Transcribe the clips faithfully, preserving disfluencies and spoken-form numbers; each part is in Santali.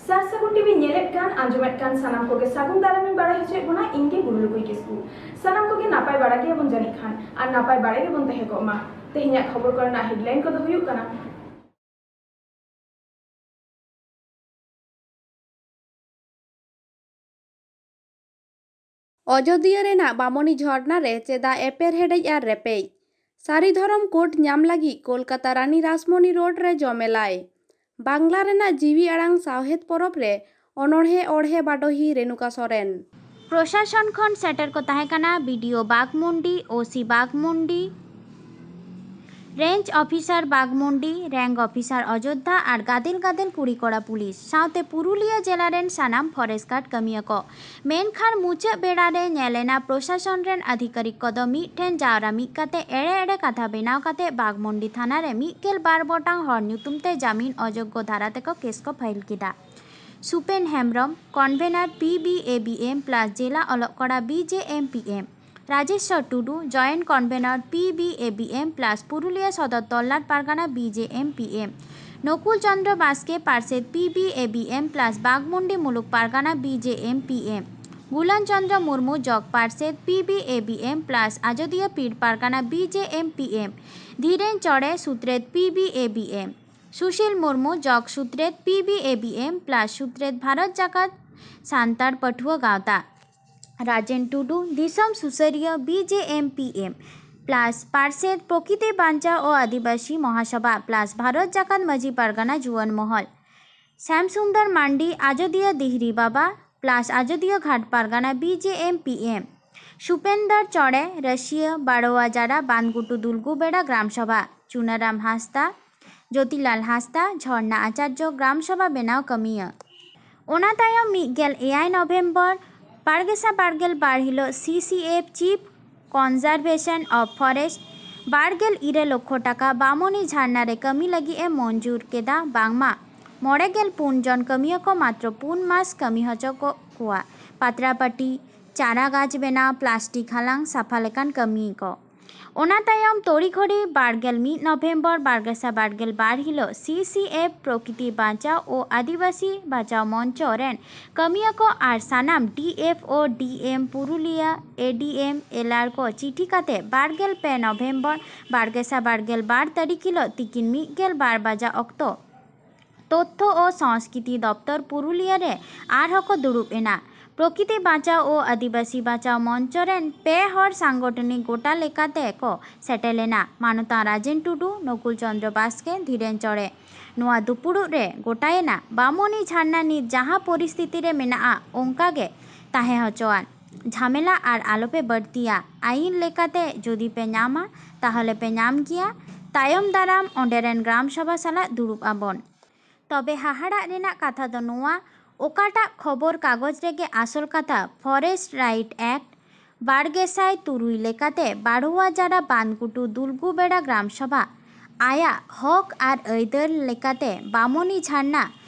ᱥᱟᱨ ᱥᱟᱹᱜᱩᱱ ᱴᱤᱵᱷᱤ ᱧᱮᱞᱮᱫ ᱠᱟᱱ, ᱟᱸᱡᱚᱢᱮᱫ ᱠᱟᱱ ᱥᱟᱱᱟᱢ ᱠᱚᱜᱮ ᱥᱟᱹᱜᱩᱱ ᱫᱟᱨᱟᱢᱤᱧ ᱵᱟᱲᱟᱭ ᱦᱚᱪᱚᱭᱮᱫ ᱵᱚᱱᱟ, ᱤᱧ ᱜᱮ ᱜᱩᱨᱩ ᱞᱩᱠᱩᱭ ᱠᱤᱥᱠᱩ᱾ ᱥᱟᱱᱟᱢ ᱠᱚᱜᱮ ᱱᱟᱯᱟᱭ ᱵᱟᱲᱟ ᱜᱮᱭᱟᱵᱚᱱ ᱡᱟᱹᱱᱤᱡ ᱠᱷᱟᱱ, ᱟᱨ ᱱᱟᱯᱟᱭ ᱵᱟᱲᱟ ᱜᱮᱵᱚᱱ ᱛᱟᱦᱮᱸ ᱠᱚᱜ ᱢᱟ᱾ ᱛᱮᱦᱮᱧᱟᱜ ᱠᱷᱚᱵᱚᱨ ᱠᱚᱨᱮᱱᱟᱜ headline ᱠᱚᱫᱚ ᱦᱩᱭᱩᱜ ᱠᱟᱱᱟ᱾ ᱚᱡᱚᱫᱤᱭᱟᱹ ᱨᱮᱱᱟᱜ ᱵᱟᱢᱚᱱᱤ ᱡᱷᱚᱨᱱᱟ ᱨᱮ ᱪᱮᱫᱟᱜ ᱮᱯᱮᱨ ᱦᱮᱰᱮᱡ ᱟᱨ ᱨᱮᱯᱮᱡ? ᱥᱟᱹᱨᱤ ᱫᱷᱚᱨᱚᱢ ᱠᱳᱰ ᱧᱟᱢ ᱞᱟᱹᱜᱤᱫ ᱠᱳᱞᱠᱟᱛᱟ ᱨᱟᱱᱤ ᱨᱟᱥᱢᱚᱱᱤ ᱨᱳᱰ ᱨᱮ ᱡᱚᱢᱮᱞᱟᱭ᱾ ᱵᱟᱝᱞᱟ ᱨᱮᱱᱟᱜ ᱡᱤᱣᱤ ᱟᱲᱟᱝ ᱥᱟᱶᱦᱮᱫ ᱯᱚᱨᱚᱵᱽ ᱨᱮ ᱚᱱᱚᱬᱦᱮ ᱚᱬᱦᱮ ᱵᱟᱰᱚᱦᱤ ᱨᱮᱱᱩᱠᱟ ᱥᱚᱨᱮᱱ᱾ ᱯᱨᱚᱥᱟᱥᱚᱱ ᱠᱷᱚᱱ ᱥᱮᱴᱮᱨ ᱠᱚ ᱛᱟᱦᱮᱸ ᱠᱟᱱᱟ ᱵᱤ ᱰᱤ ᱳ ᱵᱟᱜᱽᱢᱩᱱᱰᱤ, ᱳ ᱥᱤ ᱵᱟᱜᱽᱢᱩᱱᱰᱤ, ᱨᱮᱧᱡᱽ ᱚᱯᱷᱤᱥᱟᱨ ᱵᱟᱜᱽᱢᱩᱱᱰᱤ, ᱨᱮᱝᱠ ᱚᱯᱷᱤᱥᱟᱨ ᱚᱡᱳᱫᱽᱫᱷᱟ ᱟᱨ ᱜᱟᱫᱮᱞ ᱜᱟᱫᱮᱞ ᱠᱩᱲᱤ ᱠᱚᱲᱟ ᱯᱩᱞᱤᱥ ᱥᱟᱶᱛᱮ ᱯᱩᱨᱩᱞᱤᱭᱟᱹ ᱡᱮᱞᱟ ᱨᱮᱱ ᱥᱟᱱᱟᱢ ᱯᱷᱚᱨᱮᱥᱴ ᱜᱟᱨᱰ ᱠᱟᱹᱢᱤᱭᱟᱹ ᱠᱚ᱾ ᱢᱮᱱᱠᱷᱟᱱ ᱢᱩᱪᱟᱹᱫ ᱵᱮᱲᱟ ᱨᱮ ᱧᱮᱞ ᱮᱱᱟ ᱯᱨᱚᱥᱟᱥᱚᱱ ᱨᱮᱱ ᱟᱫᱷᱤᱠᱟᱨᱤᱠ ᱠᱚᱫᱚ ᱢᱤᱫ ᱴᱷᱮᱱ ᱡᱟᱣᱨᱟ ᱢᱤᱫ ᱠᱟᱛᱮ ᱮᱲᱮ ᱮᱲᱮ ᱠᱟᱛᱷᱟ ᱵᱮᱱᱟᱣ ᱠᱟᱛᱮ ᱵᱟᱜᱽᱢᱩᱱᱰᱤ ᱛᱷᱟᱱᱟ ᱨᱮ ᱢᱤᱫ ᱜᱮᱞ ᱵᱟᱨ ᱜᱚᱴᱟᱝ ᱦᱚᱲ ᱧᱩᱛᱩᱢ ᱛᱮ ᱡᱟᱢᱤᱱ ᱚᱡᱳᱜᱽᱜᱚ ᱫᱷᱟᱨᱟ ᱛᱮᱠᱚ ᱠᱮᱥ ᱠᱚ ᱯᱷᱟᱭᱤᱞ ᱠᱮᱫᱟ᱾ Supen Hembrom, convener P B A B M plus ᱡᱮᱞᱟ ᱚᱞᱚᱜ ᱠᱚᱲᱟ B J M P M, Rajeshwar Tudu, joint convener P B A B M plus Purulia ᱥᱚᱫᱚᱨ ᱛᱚᱞᱞᱟᱴ ᱯᱟᱨᱜᱟᱱᱟ ᱵᱤ ᱡᱮ ᱮᱢ ᱯᱤ ᱮᱢ, ᱱᱚᱠᱩᱞ ᱪᱚᱸᱫᱽᱨᱚ ᱵᱟᱥᱠᱮ, ᱯᱟᱨᱥᱮᱛ P B A B M plus Baghmundi ᱢᱩᱞᱩᱠ ᱯᱟᱨᱜᱟᱱᱟ B J M P M, Gulan Chandra Murmu, ᱡᱚᱜᱽ ᱯᱟᱨᱥᱮᱛ P B A B M plus Ajodhya ᱯᱤᱲ ᱯᱟᱨᱜᱟᱱᱟ B J M P M, Dhiren Chore, ᱥᱩᱛᱨᱮᱛ P B A B M, Sushil Murmu, ᱡᱚᱜᱽ ᱥᱩᱛᱨᱮᱛ P B A B M plus ᱥᱩᱛᱨᱮᱛ ᱵᱷᱟᱨᱚᱛ ᱡᱟᱠᱟᱛ ᱥᱟᱱᱛᱟᱲ ᱯᱟᱹᱴᱷᱩᱣᱟᱹ ᱜᱟᱶᱛᱟ᱾ ᱨᱟᱡᱮᱱ ᱴᱩᱰᱩ, ᱫᱤᱥᱚᱢ ᱥᱩᱥᱟᱹᱨᱤᱭᱟᱹ ᱵᱤ ᱡᱮ ᱮᱢ ᱯᱤ ᱮᱢ ᱯᱞᱟᱥ ᱯᱟᱨᱥᱮᱛ ᱯᱨᱚᱠᱤᱛᱤ ᱵᱟᱧᱪᱟᱣ ᱳ ᱟᱹᱫᱤᱵᱟᱹᱥᱤ ᱢᱚᱦᱟᱥᱚᱵᱷᱟ ᱯᱞᱟᱥ ᱵᱷᱟᱨᱚᱛ ᱡᱟᱠᱟᱛ ᱢᱟᱹᱡᱷᱤ ᱯᱟᱨᱜᱟᱱᱟ ᱡᱩᱣᱟᱹᱱ ᱢᱚᱦᱚᱞ᱾ ᱥᱭᱟᱢ ᱥᱩᱱᱫᱚᱨ ᱢᱟᱱᱰᱤ, ᱟᱡᱚᱫᱤᱭᱟᱹ ᱫᱤᱦᱨᱤ ᱵᱟᱵᱟ ᱯᱞᱟᱥ ᱟᱡᱚᱫᱤᱭᱟᱹ ᱜᱷᱟᱴ ᱯᱟᱨᱜᱟᱱᱟ ᱵᱤ ᱡᱮ ᱮᱢ ᱯᱤ ᱮᱢ᱾ ᱥᱩᱯᱮᱱᱫᱚᱨ ᱪᱚᱲᱮ, ᱨᱟᱹᱥᱤᱭᱟᱹ ᱵᱟᱲᱳᱣᱟ ᱡᱟᱨᱟ ᱵᱟᱸᱫᱷᱜᱷᱩᱴᱩ ᱫᱩᱞᱜᱩ ᱵᱮᱲᱟ ᱜᱨᱟᱢ ᱥᱚᱵᱷᱟ᱾ ᱪᱩᱱᱟᱨᱟᱢ ᱦᱟᱸᱥᱫᱟ, ᱡᱳᱛᱤᱞᱟᱞ ᱦᱟᱸᱥᱫᱟ, ᱡᱷᱚᱨᱱᱟ ᱟᱪᱟᱨᱡᱚ ᱜᱨᱟᱢ ᱥᱚᱵᱷᱟ ᱵᱮᱱᱟᱣ ᱠᱟᱹᱢᱤᱭᱟᱹ᱾ ᱚᱱᱟ ᱛᱟᱭᱚᱢ ᱢᱤᱫ ᱜᱮᱞ ᱮᱭᱟᱭ ᱱᱚᱵᱷᱮᱢᱵᱚᱨ ᱵᱟᱨ ᱜᱮᱥᱟᱭ ᱵᱟᱨ ᱜᱮᱞ ᱵᱟᱨ ᱦᱤᱞᱳᱜ C C F, chief conservation of forest, ᱵᱟᱨ ᱜᱮᱞ ᱤᱨᱟᱹᱞ ᱞᱚᱠᱷᱚ ᱴᱟᱠᱟ ᱵᱟᱢᱚᱱᱤ ᱡᱷᱟᱨᱱᱟ ᱨᱮ ᱠᱟᱹᱢᱤ ᱞᱟᱹᱜᱤᱫ ᱮ ᱢᱚᱧᱡᱩᱨ ᱠᱮᱫᱟ᱾ ᱵᱟᱝᱢᱟ ᱢᱚᱬᱮ ᱜᱮᱞ ᱯᱩᱱ ᱡᱚᱱ ᱠᱟᱹᱢᱤᱭᱟᱹ ᱠᱚ ᱢᱟᱛᱨᱚ ᱯᱩᱱ ᱢᱟᱥ ᱠᱟᱹᱢᱤ ᱦᱚᱪᱚ ᱠᱚ ᱠᱚᱣᱟ᱾ ᱯᱟᱛᱨᱟᱯᱟᱹᱴᱤ, ᱪᱟᱨᱟ ᱜᱟᱪᱷ ᱵᱮᱱᱟᱣ, ᱯᱞᱟᱥᱴᱤᱠ ᱦᱟᱞᱟᱝ ᱥᱟᱯᱷᱟ ᱞᱮᱠᱟᱱ ᱠᱟᱹᱢᱤ ᱠᱚ᱾ ᱚᱱᱟ ᱛᱟᱭᱚᱢ ᱛᱚᱲᱤᱜᱷᱚᱲᱤ ᱵᱟᱨᱜᱮᱞ ᱢᱤᱫ ᱱᱚᱵᱷᱮᱢᱵᱚᱨ ᱵᱟᱨ ᱜᱮᱥᱟᱭ ᱵᱟᱨᱜᱮᱞ ᱵᱟᱨ ᱦᱤᱞᱳᱜ ᱥᱤ ᱥᱤ ᱮᱯᱷ ᱯᱨᱚᱠᱤᱛᱤ ᱵᱟᱧᱪᱟᱣ ᱳ ᱟᱹᱫᱤᱵᱟᱹᱥᱤ ᱵᱟᱧᱪᱟᱣ ᱢᱚᱧᱪᱚ ᱨᱮᱱ ᱠᱟᱹᱢᱤᱭᱟᱹ ᱠᱚ ᱟᱨ ᱥᱟᱱᱟᱢ ᱰᱤ ᱮᱯᱷ ᱳ, ᱰᱤ ᱮᱢ ᱯᱩᱨᱩᱞᱤᱭᱟᱹ, ᱮ ᱰᱤ ᱮᱢ ᱮᱞᱟᱨ ᱠᱚ ᱪᱤᱴᱷᱤ ᱠᱟᱛᱮ ᱵᱟᱨᱜᱮᱞ ᱯᱮ ᱱᱚᱵᱷᱮᱢᱵᱚᱨ ᱵᱟᱨ ᱜᱮᱥᱟᱭ ᱵᱟᱨᱜᱮᱞ ᱵᱟᱨ ᱛᱟᱹᱨᱤᱠᱷ ᱦᱤᱞᱳᱜ ᱛᱤᱠᱤᱱ ᱢᱤᱫ ᱜᱮᱞ ᱵᱟᱨ ᱵᱟᱡᱟ ᱚᱠᱛᱚ ᱛᱚᱛᱛᱷᱚ ᱳ ᱥᱚᱝᱥᱠᱨᱤᱛᱤ ᱫᱚᱯᱛᱚᱨ ᱯᱩᱨᱩᱞᱤᱭᱟᱹ ᱨᱮ ᱟᱨᱦᱚᱸ ᱠᱚ ᱫᱩᱲᱩᱵ ᱮᱱᱟ᱾ ᱯᱨᱚᱠᱤᱛᱤ ᱵᱟᱧᱪᱟᱣ ᱳ ᱟᱹᱫᱤᱵᱟᱹᱥᱤ ᱵᱟᱧᱪᱟᱣ ᱢᱚᱧᱪᱚ ᱨᱮᱱ ᱯᱮ ᱦᱚᱲ ᱥᱟᱝᱜᱚᱴᱷᱚᱱᱤᱠ ᱜᱚᱴᱟ ᱞᱮᱠᱟᱛᱮ ᱠᱚ ᱥᱮᱴᱮᱨ ᱞᱮᱱᱟ᱾ ᱢᱟᱱᱚᱛᱟᱱ ᱨᱟᱡᱮᱱ ᱴᱩᱰᱩ, ᱱᱚᱠᱩᱞ ᱪᱚᱸᱫᱽᱨᱚ ᱵᱟᱥᱠᱮ, ᱫᱷᱤᱨᱮᱱ ᱪᱚᱬᱮ᱾ ᱱᱚᱣᱟ ᱫᱩᱯᱩᱲᱩᱵ ᱨᱮ ᱜᱚᱴᱟᱭᱮᱱᱟ ᱵᱟᱢᱚᱱᱤ ᱡᱷᱟᱨᱱᱟ ᱱᱤᱛ ᱡᱟᱦᱟᱸ ᱯᱚᱨᱤᱥᱛᱷᱤᱛᱤ ᱨᱮ ᱢᱮᱱᱟᱜᱼᱟ, ᱚᱱᱠᱟ ᱜᱮ ᱛᱟᱦᱮᱸ ᱦᱚᱪᱚᱣᱟᱱ᱾ ᱡᱷᱟᱢᱮᱞᱟ ᱟᱨ ᱟᱞᱚᱯᱮ ᱵᱟᱹᱲᱛᱤᱭᱟ᱾ ᱟᱹᱭᱤᱱ ᱞᱮᱠᱟᱛᱮ ᱡᱩᱫᱤ ᱯᱮ ᱧᱟᱢᱟ, ᱛᱟᱦᱚᱞᱮ ᱯᱮ ᱧᱟᱢ ᱜᱮᱭᱟ᱾ ᱛᱟᱭᱚᱢ ᱫᱟᱨᱟᱢ ᱚᱸᱰᱮ ᱨᱮᱱ ᱜᱨᱟᱢ ᱥᱚᱵᱷᱟ ᱥᱟᱞᱟᱜ ᱫᱩᱲᱩᱵ ᱟᱵᱚᱱ᱾ ᱛᱚᱵᱮ ᱦᱟᱦᱟᱲᱟᱜ ᱨᱮᱱᱟᱜ ᱠᱟᱛᱷᱟ ᱫᱚ ᱱᱚᱣᱟ, ᱚᱠᱟᱴᱟᱜ ᱠᱷᱚᱵᱚᱨ ᱠᱟᱜᱚᱡᱽ ᱨᱮᱜᱮ ᱟᱥᱚᱞ ᱠᱟᱛᱷᱟ ᱯᱷᱚᱨᱮᱥᱴ ᱨᱟᱭᱤᱴ ᱮᱠᱴ ᱵᱟᱨ ᱜᱮᱥᱟᱭ ᱛᱩᱨᱩᱭ ᱞᱮᱠᱟᱛᱮ ᱵᱟᱲᱩᱣᱟᱡᱟᱨᱟ ᱵᱟᱸᱫᱷᱜᱷᱩᱴᱩ ᱫᱩᱞᱜᱩ ᱵᱮᱲᱟ ᱜᱨᱟᱢ ᱥᱚᱵᱷᱟ ᱟᱭᱟᱜ ᱦᱚᱠ ᱟᱨ ᱟᱹᱭᱫᱟᱹᱨ ᱞᱮᱠᱟᱛᱮ ᱵᱟᱢᱚᱱᱤ ᱡᱷᱟᱨᱱᱟ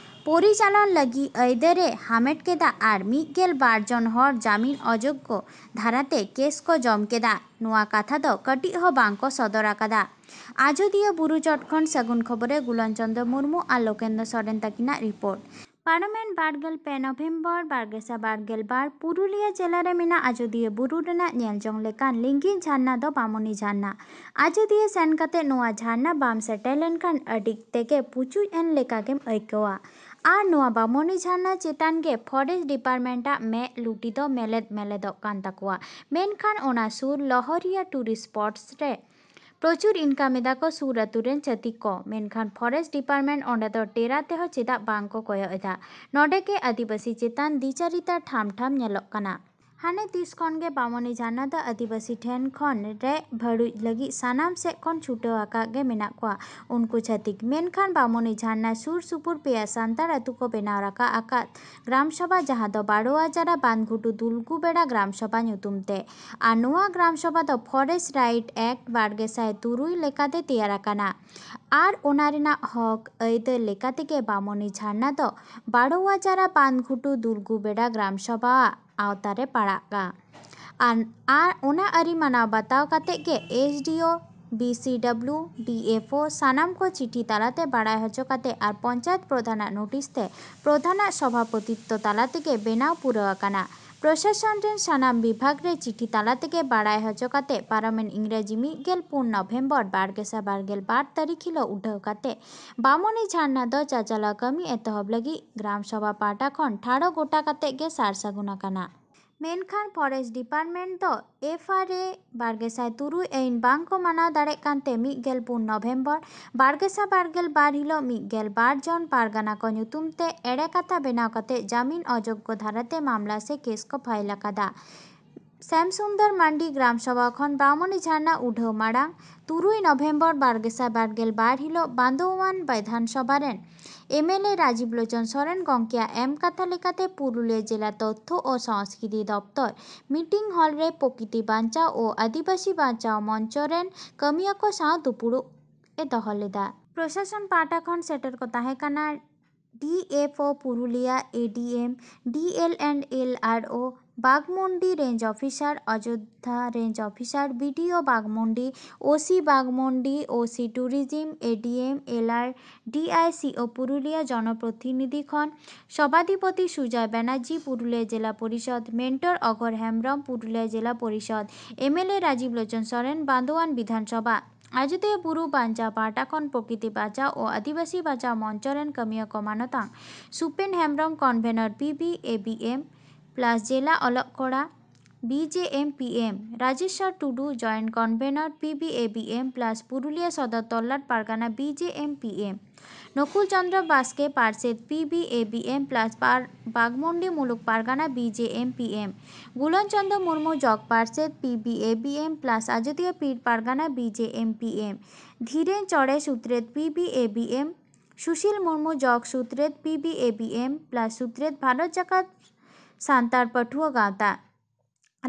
ᱯᱚᱨᱤᱪᱟᱞᱚᱱ ᱞᱟᱹᱜᱤᱫ ᱟᱹᱭᱫᱟᱹᱨ ᱮ ᱦᱟᱢᱮᱴ ᱠᱮᱫᱟ ᱟᱨ ᱢᱤᱫ ᱜᱮᱞ ᱵᱟᱨ ᱡᱚᱱ ᱦᱚᱲ ᱡᱟᱢᱤᱱ ᱚᱡᱳᱜᱽᱜᱚ ᱫᱷᱟᱨᱟᱛᱮ ᱠᱮᱥ ᱠᱚ ᱡᱚᱢ ᱠᱮᱫᱟ᱾ ᱱᱚᱣᱟ ᱠᱟᱛᱷᱟ ᱫᱚ ᱠᱟᱹᱴᱤᱡ ᱦᱚᱸ ᱵᱟᱝ ᱠᱚ ᱥᱚᱫᱚᱨ ᱟᱠᱟᱫᱟ᱾ ᱟᱡᱚᱫᱤᱭᱟᱹ ᱵᱩᱨᱩ ᱪᱚᱴ ᱠᱷᱚᱱ ᱥᱟᱹᱜᱩᱱ ᱠᱷᱚᱵᱚᱨ ᱨᱮ ᱜᱩᱞᱚᱱ ᱪᱚᱸᱫᱽᱨᱚ ᱢᱩᱨᱢᱩ ᱟᱨ ᱞᱳᱠᱮᱱᱫᱨᱚ ᱥᱚᱨᱮᱱ ᱛᱟᱹᱠᱤᱱᱟᱜ ᱨᱤᱯᱳᱨᱴ᱾ ᱯᱟᱨᱚᱢᱮᱱ ᱵᱟᱨᱜᱮᱞ ᱯᱮ ᱱᱚᱵᱷᱮᱢᱵᱚᱨ ᱵᱟᱨ ᱜᱮᱥᱟᱭ ᱵᱟᱨᱜᱮᱞ ᱵᱟᱨ ᱯᱩᱨᱩᱞᱤᱭᱟᱹ ᱡᱮᱞᱟ ᱨᱮ ᱢᱮᱱᱟᱜ ᱟᱡᱚᱫᱤᱭᱟᱹ ᱵᱩᱨᱩ ᱨᱮᱱᱟᱜ ᱧᱮᱞ ᱡᱚᱝ ᱞᱮᱠᱟᱱ ᱞᱤᱸᱜᱤᱱ ᱡᱷᱟᱨᱱᱟ ᱫᱚ ᱵᱟᱢᱚᱱᱤ ᱡᱷᱟᱨᱱᱟ᱾ ᱟᱡᱚᱫᱤᱭᱟᱹ ᱥᱮᱱ ᱠᱟᱛᱮ ᱱᱚᱣᱟ ᱡᱷᱟᱨᱱᱟ ᱵᱟᱢ ᱥᱮᱴᱮᱨ ᱞᱮᱱᱠᱷᱟᱱ ᱟᱹᱰᱤ ᱛᱮᱜᱮ ᱯᱩᱪᱩᱡ ᱮᱱ ᱞᱮᱠᱟ ᱜᱮᱢ ᱟᱹᱭᱠᱟᱹᱣᱟ᱾ ᱟᱨ ᱱᱚᱣᱟ ᱵᱟᱢᱚᱱᱤ ᱡᱷᱟᱨᱱᱟ ᱪᱮᱛᱟᱱ ᱜᱮ ᱯᱷᱚᱨᱮᱥᱴ ᱰᱤᱯᱟᱨᱴᱢᱮᱱᱴ ᱟᱜ ᱢᱮᱫ ᱞᱩᱴᱤ ᱫᱚ ᱢᱮᱞᱮᱫ ᱢᱮᱞᱮᱫᱚᱜ ᱠᱟᱱ ᱛᱟᱠᱚᱣᱟ᱾ ᱢᱮᱱᱠᱷᱟᱱ ᱚᱱᱟ ᱥᱩᱨ ᱞᱚᱦᱚᱨᱤᱭᱟ ᱴᱩᱨᱤᱥᱴ ᱥᱯᱚᱴᱥ ᱨᱮ ᱯᱨᱚᱪᱩᱨ ᱤᱱᱠᱟᱢ ᱮᱫᱟ ᱠᱚ ᱥᱩᱨ ᱟᱹᱛᱩ ᱨᱮᱱ ᱪᱷᱟᱹᱛᱤᱠ ᱠᱚ, ᱢᱮᱱᱠᱷᱟᱱ ᱯᱷᱚᱨᱮᱥᱴ ᱰᱤᱯᱟᱨᱴᱢᱮᱱᱴ ᱚᱸᱰᱮ ᱫᱚ ᱴᱮᱨᱟ ᱛᱮᱦᱚᱸ ᱪᱮᱫᱟᱜ ᱵᱟᱝ ᱠᱚ ᱠᱚᱭᱚᱜ ᱮᱫᱟ? ᱱᱚᱰᱮ ᱜᱮ ᱟᱹᱫᱤᱵᱟᱹᱥᱤ ᱪᱮᱛᱟᱱ ᱫᱤᱪᱟᱹᱨᱤᱛᱟ ᱴᱷᱟᱢ ᱴᱷᱟᱢ ᱧᱮᱞᱚᱜ ᱠᱟᱱᱟ᱾ ᱦᱟᱱᱮ ᱛᱤᱥ ᱠᱷᱚᱱ ᱜᱮ ᱵᱟᱢᱚᱱᱤ ᱡᱷᱟᱨᱱᱟ ᱫᱚ ᱟᱹᱫᱤᱵᱟᱹᱥᱤ ᱴᱷᱮᱱ ᱠᱷᱚᱱ ᱨᱮᱡ ᱵᱷᱟᱹᱲᱩᱡ ᱞᱟᱹᱜᱤᱫ ᱥᱟᱱᱟᱢ ᱥᱮᱫ ᱠᱷᱚᱱ ᱪᱷᱩᱴᱟᱹᱣ ᱟᱠᱟᱫ ᱜᱮ ᱢᱮᱱᱟᱜ ᱠᱚᱣᱟ ᱩᱱᱠᱩ ᱪᱷᱟᱹᱛᱤᱠ᱾ ᱢᱮᱱᱠᱷᱟᱱ ᱵᱟᱢᱚᱱᱤ ᱡᱷᱟᱨᱱᱟ ᱥᱩᱨ ᱥᱩᱯᱩᱨ ᱯᱮᱭᱟ ᱥᱟᱱᱛᱟᱲ ᱟᱹᱛᱩ ᱠᱚ ᱵᱮᱱᱟᱣ ᱨᱟᱠᱟᱵ ᱟᱠᱟᱫ ᱜᱨᱟᱢ ᱥᱚᱵᱷᱟ, ᱡᱟᱦᱟᱸ ᱫᱚ ᱵᱟᱲᱳᱣᱟᱡᱟᱨᱟ ᱵᱟᱸᱫᱷᱜᱷᱩᱴᱩ ᱫᱩᱞᱜᱩ ᱵᱮᱲᱟ ᱜᱨᱟᱢ ᱥᱚᱵᱷᱟ ᱧᱩᱛᱩᱢ ᱛᱮ᱾ ᱟᱨ ᱱᱚᱣᱟ ᱜᱨᱟᱢ ᱥᱚᱵᱷᱟ ᱫᱚ ᱯᱷᱚᱨᱮᱥᱴ ᱨᱟᱭᱤᱴ ᱮᱠᱴ ᱵᱟᱨ ᱜᱮᱥᱟᱭ ᱛᱩᱨᱩᱭ ᱞᱮᱠᱟᱛᱮ ᱛᱮᱭᱟᱨ ᱟᱠᱟᱱᱟ᱾ ᱟᱨ ᱚᱱᱟ ᱨᱮᱱᱟᱜ ᱦᱚᱠ ᱟᱹᱭᱫᱟᱹᱨ ᱞᱮᱠᱟ ᱛᱮᱜᱮ ᱵᱟᱢᱚᱱᱤ ᱡᱷᱟᱨᱱᱟ ᱫᱚ ᱵᱟᱲᱳᱣᱟᱡᱟᱨᱟ ᱵᱟᱸᱫᱷᱜᱷᱩᱴᱩ ᱫᱩᱞᱜᱩ ᱵᱮᱲᱟ ᱜᱨᱟᱢ ᱥᱚᱵᱷᱟ ᱟᱜ ᱟᱣᱛᱟ ᱨᱮ ᱯᱟᱲᱟᱜᱼᱟ᱾ ᱟᱨ ᱟᱨ ᱚᱱᱟ ᱟᱹᱨᱤ ᱢᱟᱱᱟᱣ ᱵᱟᱛᱟᱣ ᱠᱟᱛᱮ ᱜᱮ SDO, BCW, DFO ᱥᱟᱱᱟᱢ ᱠᱚ ᱪᱤᱴᱷᱤ ᱛᱟᱞᱟᱛᱮ ᱵᱟᱲᱟᱭ ᱦᱚᱪᱚ ᱠᱟᱛᱮ ᱟᱨ ᱯᱚᱧᱪᱟᱭᱮᱛ ᱯᱨᱚᱫᱷᱟᱱᱟᱜ ᱱᱳᱴᱤᱥ ᱛᱮ ᱯᱨᱚᱫᱷᱟᱱᱟᱜ ᱥᱚᱵᱷᱟᱯᱚᱛᱤᱛᱛᱚ ᱛᱟᱞᱟ ᱛᱮᱜᱮ ᱵᱮᱱᱟᱣ ᱯᱩᱨᱟᱹᱣ ᱟᱠᱟᱱᱟ᱾ ᱯᱨᱚᱥᱟᱥᱚᱱ ᱨᱮᱱ ᱥᱟᱱᱟᱢ ᱵᱤᱵᱷᱟᱜᱽ ᱨᱮ ᱪᱤᱴᱷᱤ ᱛᱟᱞᱟ ᱛᱮᱜᱮ ᱵᱟᱲᱟᱭ ᱦᱚᱪᱚ ᱠᱟᱛᱮ ᱯᱟᱨᱚᱢᱮᱱ ᱤᱝᱨᱮᱡᱤ ᱢᱤᱫ ᱜᱮᱞ ᱯᱩᱱ ᱱᱚᱵᱷᱮᱢᱵᱚᱨ ᱵᱟᱨ ᱜᱮᱥᱟᱭ ᱵᱟᱨ ᱜᱮᱞ ᱵᱟᱨ ᱛᱟᱹᱨᱤᱠᱷ ᱦᱤᱞᱳᱜ ᱩᱰᱷᱟᱹᱣ ᱠᱟᱛᱮ ᱵᱟᱢᱚᱱᱤ ᱡᱷᱟᱨᱱᱟ ᱫᱚ ᱪᱟᱪᱟᱞᱟᱣ ᱠᱟᱹᱢᱤ ᱮᱛᱚᱦᱚᱵ ᱞᱟᱹᱜᱤᱫ ᱜᱨᱟᱢ ᱥᱚᱵᱷᱟ ᱯᱟᱦᱴᱟ ᱠᱷᱚᱱ ᱴᱷᱟᱲᱚ ᱜᱚᱴᱟ ᱠᱟᱛᱮ ᱜᱮ ᱥᱟᱨ ᱥᱟᱹᱜᱩᱱ ᱟᱠᱟᱱᱟ᱾ ᱢᱮᱱᱠᱷᱟᱱ ᱯᱷᱚᱨᱮᱥᱴ ᱰᱤᱯᱟᱨᱴᱢᱮᱱᱴ ᱫᱚ FRA ᱵᱟᱨ ᱜᱮᱥᱟᱭ ᱛᱩᱨᱩᱭ ᱟᱹᱭᱤᱱ ᱵᱟᱝ ᱠᱚ ᱢᱟᱱᱟᱣ ᱫᱟᱲᱮᱜ ᱠᱟᱱᱛᱮ ᱢᱤᱫ ᱜᱮᱞ ᱯᱩᱱ ᱱᱚᱵᱷᱮᱢᱵᱚᱨ ᱵᱟᱨ ᱜᱮᱥᱟᱭ ᱵᱟᱨ ᱜᱮᱞ ᱵᱟᱨ ᱦᱤᱞᱳᱜ ᱢᱤᱫ ᱜᱮᱞ ᱵᱟᱨ ᱡᱚᱱ ᱯᱟᱨᱜᱟᱱᱟ ᱠᱚ ᱧᱩᱛᱩᱢ ᱛᱮ ᱮᱲᱮ ᱠᱟᱛᱷᱟ ᱵᱮᱱᱟᱣ ᱠᱟᱛᱮ ᱡᱟᱢᱤᱱ ᱚᱡᱳᱜᱽᱜᱚ ᱫᱷᱟᱨᱟᱛᱮ ᱢᱟᱢᱞᱟ ᱥᱮ ᱠᱮᱥ ᱠᱚ ᱯᱷᱟᱭᱤᱞ ᱟᱠᱟᱫᱟ᱾ ᱥᱭᱟᱢ ᱥᱩᱱᱫᱚᱨ ᱢᱟᱱᱰᱤ ᱜᱨᱟᱢ ᱥᱚᱵᱷᱟ ᱠᱷᱚᱱ ᱵᱟᱢᱚᱱᱤ ᱡᱷᱟᱨᱱᱟ ᱩᱰᱷᱟᱹᱣ ᱢᱟᱲᱟᱝ ᱛᱩᱨᱩᱭ ᱱᱚᱵᱷᱮᱢᱵᱚᱨ ᱵᱟᱨ ᱜᱮᱥᱟᱭ ᱵᱟᱨ ᱜᱮᱞ ᱵᱟᱨ ᱦᱤᱞᱳᱜ ᱵᱟᱸᱫᱳᱣᱟᱱ ᱵᱤᱫᱷᱟᱱ ᱥᱚᱵᱷᱟ ᱨᱮᱱ MLA ᱨᱟᱡᱤᱵ ᱞᱳᱪᱚᱱ ᱥᱚᱨᱮᱱ ᱜᱚᱢᱠᱮᱭᱟᱜ ᱮᱢ ᱠᱟᱛᱷᱟ ᱞᱮᱠᱟᱛᱮ ᱯᱩᱨᱩᱞᱤᱭᱟᱹ ᱡᱮᱞᱟ ᱛᱚᱛᱛᱷᱚ ᱳ ᱥᱚᱝᱥᱠᱨᱤᱛᱤ ᱫᱚᱯᱛᱚᱨ ᱢᱤᱴᱤᱝ ᱦᱚᱞ ᱨᱮ ᱯᱨᱚᱠᱤᱛᱤ ᱵᱟᱧᱪᱟᱣ ᱳ ᱟᱹᱫᱤᱵᱟᱹᱥᱤ ᱵᱟᱧᱪᱟᱣ ᱢᱚᱧᱪᱚ ᱨᱮᱱ ᱠᱟᱹᱢᱤᱭᱟᱹ ᱠᱚ ᱥᱟᱶ ᱫᱩᱯᱩᱲᱩᱵ ᱮ ᱫᱚᱦᱚ ᱞᱮᱫᱟ᱾ ᱯᱨᱚᱥᱟᱥᱚᱱ ᱯᱟᱦᱴᱟ ᱠᱷᱚᱱ ᱥᱮᱴᱮᱨ ᱠᱚ ᱛᱟᱦᱮᱸ ᱠᱟᱱᱟ DFO Purulia, ADM, DL&LRO, Baghmundi range officer, Ajodhya range officer, BDO Baghmundi, OC Baghmundi, OC ᱴᱩᱨᱤᱡᱤᱢ, ADM, LR, DICO ᱯᱩᱨᱩᱞᱤᱭᱟ ᱡᱚᱱᱚᱯᱨᱚᱛᱤᱱᱤᱫᱷᱤ ᱠᱷᱚᱱ ᱥᱚᱵᱷᱟᱫᱷᱤᱯᱚᱛᱤ ᱥᱩᱡᱚᱭ ᱵᱟᱱᱟᱨᱡᱤ ᱯᱩᱨᱩᱞᱤᱭᱟ ᱡᱮᱞᱟ ᱯᱚᱨᱤᱥᱚᱫᱽ, ᱢᱮᱱᱴᱚᱨ ᱚᱜᱷᱚᱨ ᱦᱮᱢᱵᱽᱨᱚᱢ ᱯᱩᱨᱩᱞᱤᱭᱟ ᱡᱮᱞᱟ ᱯᱚᱨᱤᱥᱚᱫᱽ, MLA ᱨᱟᱡᱤᱵ ᱞᱳᱪᱚᱱ ᱥᱚᱨᱮᱱ ᱵᱟᱸᱫᱳᱣᱟᱱ ᱵᱤᱫᱷᱟᱱ ᱥᱚᱵᱷᱟ, ᱟᱡᱚᱫᱤᱭᱟᱹ ᱵᱩᱨᱩ ᱵᱟᱧᱪᱟᱣ ᱯᱟᱦᱴᱟ ᱠᱷᱚᱱ ᱯᱨᱚᱠᱤᱛᱤ ᱵᱟᱧᱪᱟᱣ ᱳ ᱟᱹᱫᱤᱵᱟᱹᱥᱤ ᱵᱟᱧᱪᱟᱣ ᱢᱚᱧᱪᱚ ᱨᱮᱱ ᱠᱟᱹᱢᱤᱭᱟᱹ ᱠᱚ ᱢᱟᱱᱚᱛᱟᱱ ᱥᱩᱯᱮᱱ ᱦᱮᱢᱵᱽᱨᱚᱢ convener PBABM plus ᱡᱮᱞᱟ ᱚᱞᱚᱜ ᱠᱚᱲᱟ BJMPM, ᱨᱟᱡᱮᱥᱣᱚᱨ ᱴᱩᱰᱩ joint convener PBABM plus Purulia ᱥᱚᱫᱚᱨ ᱛᱚᱞᱞᱟᱴ ᱯᱟᱨᱜᱟᱱᱟ BJMPM, ᱱᱚᱠᱩᱞ ᱪᱚᱸᱫᱽᱨᱚ ᱵᱟᱥᱠᱮ ᱯᱟᱨᱥᱮᱛ PBABM plus ᱯᱟᱨ-, ᱵᱟᱜᱽᱢᱩᱱᱰᱤ ᱢᱩᱞᱩᱠ ᱯᱟᱨᱜᱟᱱᱟ BJMPM, ᱜᱩᱞᱚᱱ ᱪᱚᱸᱫᱽᱨᱚ ᱢᱩᱨᱢᱩ ᱡᱚᱜᱽ ᱯᱟᱨᱥᱮᱛ PBABM plus ᱟᱡᱚᱫᱤᱭᱟᱹ ᱯᱤᱲ ᱯᱟᱨᱜᱟᱱᱟ BJMPM, ᱫᱷᱤᱨᱮᱱ ᱪᱚᱲᱮ ᱥᱩᱛᱨᱮᱛ PBABM, ᱥᱩᱥᱤᱞ ᱢᱩᱨᱢᱩ ᱡᱚᱜᱽ ᱥᱩᱛᱨᱮᱛ PBABM plus ᱥᱩᱛᱨᱮᱛ ᱵᱷᱟᱨᱚᱛ ᱡᱟᱠᱟᱛ ᱥᱟᱱᱛᱟᱲ ᱯᱟᱹᱴᱷᱩᱣᱟᱹ ᱜᱟᱶᱛᱟ,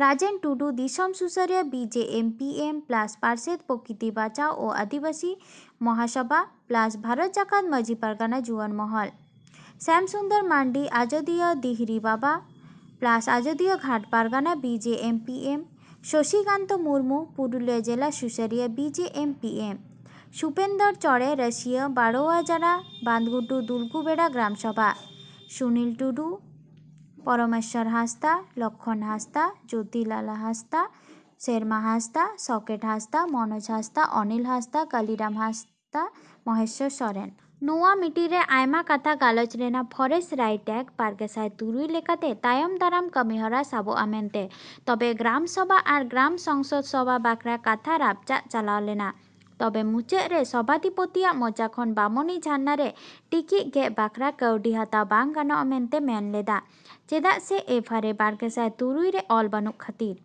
ᱨᱟᱡᱮᱱ ᱴᱩᱰᱩ ᱫᱤᱥᱚᱢ ᱥᱩᱥᱟᱹᱨᱤᱭᱟᱹ BJMPM plus ᱯᱟᱨᱥᱮᱛ ᱯᱨᱚᱠᱤᱛᱤ ᱵᱟᱧᱪᱟᱣ ᱳ ᱟᱹᱫᱤᱵᱟᱹᱥᱤ ᱢᱚᱦᱟᱥᱚᱵᱷᱟ plus ᱵᱷᱟᱨᱚᱛ ᱡᱟᱠᱟᱛ ᱢᱟᱹᱡᱷᱤ ᱯᱟᱨᱜᱟᱱᱟ ᱡᱩᱣᱟᱹᱱ ᱢᱚᱦᱚᱞ᱾ ᱥᱭᱟᱢ ᱥᱩᱱᱫᱚᱨ ᱢᱟᱱᱰᱤ ᱟᱡᱚᱫᱤᱭᱟᱹ ᱫᱤᱦᱨᱤ ᱵᱟᱵᱟ plus ᱟᱡᱚᱫᱤᱭᱟᱹ ᱜᱷᱟᱴ ᱯᱟᱨᱜᱟᱱᱟ B J M P M, ᱥᱚᱥᱤᱠᱟᱱᱛᱚ Murmu Purulia ᱡᱮᱞᱟ ᱥᱩᱥᱟᱹᱨᱤᱭᱟᱹ B J M P M, ᱥᱩᱯᱮᱱᱫᱚᱨ ᱪᱚᱲᱮ ᱨᱟᱹᱥᱤᱭᱟᱹ ᱵᱟᱨᱳᱣᱟᱡᱟᱨᱟ ᱵᱟᱸᱫᱷᱜᱷᱩᱴᱩ ᱫᱩᱞᱠᱩᱵᱮᱲᱟ ᱜᱨᱟᱢ ᱥᱚᱵᱷᱟ, ᱥᱩᱱᱤᱞ ᱴᱩᱰᱩ, ᱯᱚᱨᱚᱢᱮᱥᱣᱚᱨ ᱦᱟᱸᱥᱫᱟ, ᱞᱚᱠᱠᱷᱚᱱ ᱦᱟᱸᱥᱫᱟ, ᱡᱳᱛᱤᱞᱟᱞᱟ ᱦᱟᱸᱥᱫᱟ, ᱥᱮᱨᱢᱟ ᱦᱟᱸᱥᱫᱟ, ᱥᱚᱠᱮᱴ ᱦᱟᱸᱥᱫᱟ, ᱢᱚᱱᱳᱡᱽ ᱦᱟᱸᱥᱫᱟ, ᱚᱱᱤᱞ ᱦᱟᱸᱥᱫᱟ, ᱠᱟᱞᱤᱨᱟᱢ ᱦᱟᱸᱥᱫᱟ, ᱢᱚᱦᱮᱥᱣᱚᱨ ᱥᱚᱨᱮᱱ᱾ ᱱᱚᱣᱟ meeting ᱨᱮ ᱟᱭᱢᱟ ᱠᱟᱛᱷᱟ ᱜᱟᱞᱚᱪ ᱞᱮᱱᱟ᱾ Forest Rights Act ᱵᱟᱨ ᱜᱮᱥᱟᱭ ᱛᱩᱨᱩᱭ ᱞᱮᱠᱟᱛᱮ ᱛᱟᱭᱚᱢ ᱫᱟᱨᱟᱢ ᱠᱟᱹᱢᱤᱦᱚᱨᱟ ᱥᱟᱵᱚᱜᱼᱟ ᱢᱮᱱᱛᱮ᱾ ᱛᱚᱵᱮ ᱜᱨᱟᱢ ᱥᱚᱵᱷᱟ ᱟᱨ ᱜᱨᱟᱢ ᱥᱚᱝᱥᱚᱫ ᱥᱚᱵᱷᱟ ᱵᱟᱠᱷᱨᱟ ᱠᱟᱛᱷᱟ ᱨᱟᱯᱪᱟᱜ ᱪᱟᱞᱟᱣ ᱞᱮᱱᱟ᱾ ᱛᱚᱵᱮ ᱢᱩᱪᱟᱹᱫ ᱨᱮ ᱥᱚᱵᱷᱟᱫᱷᱤᱯᱚᱛᱤᱭᱟᱜ ᱢᱚᱪᱟ ᱠᱷᱚᱱ ᱵᱟᱢᱚᱱᱤ ᱡᱷᱟᱨᱱᱟ ᱨᱮ ᱴᱤᱠᱤᱴ ᱜᱮᱫ ᱵᱟᱠᱷᱨᱟ ᱠᱟᱹᱣᱰᱤ ᱦᱟᱛᱟᱣ ᱵᱟᱝ ᱜᱟᱱᱚᱜᱼᱟ ᱢᱮᱱᱛᱮ ᱢᱮᱱ ᱞᱮᱫᱟ, ᱪᱮᱫᱟᱜ ᱥᱮ F R A ᱵᱟᱨ ᱜᱮᱥᱟᱭ ᱛᱩᱨᱩᱭ ᱨᱮ ᱚᱞ ᱵᱟᱹᱱᱩᱜ ᱠᱷᱟᱹᱛᱤᱨ᱾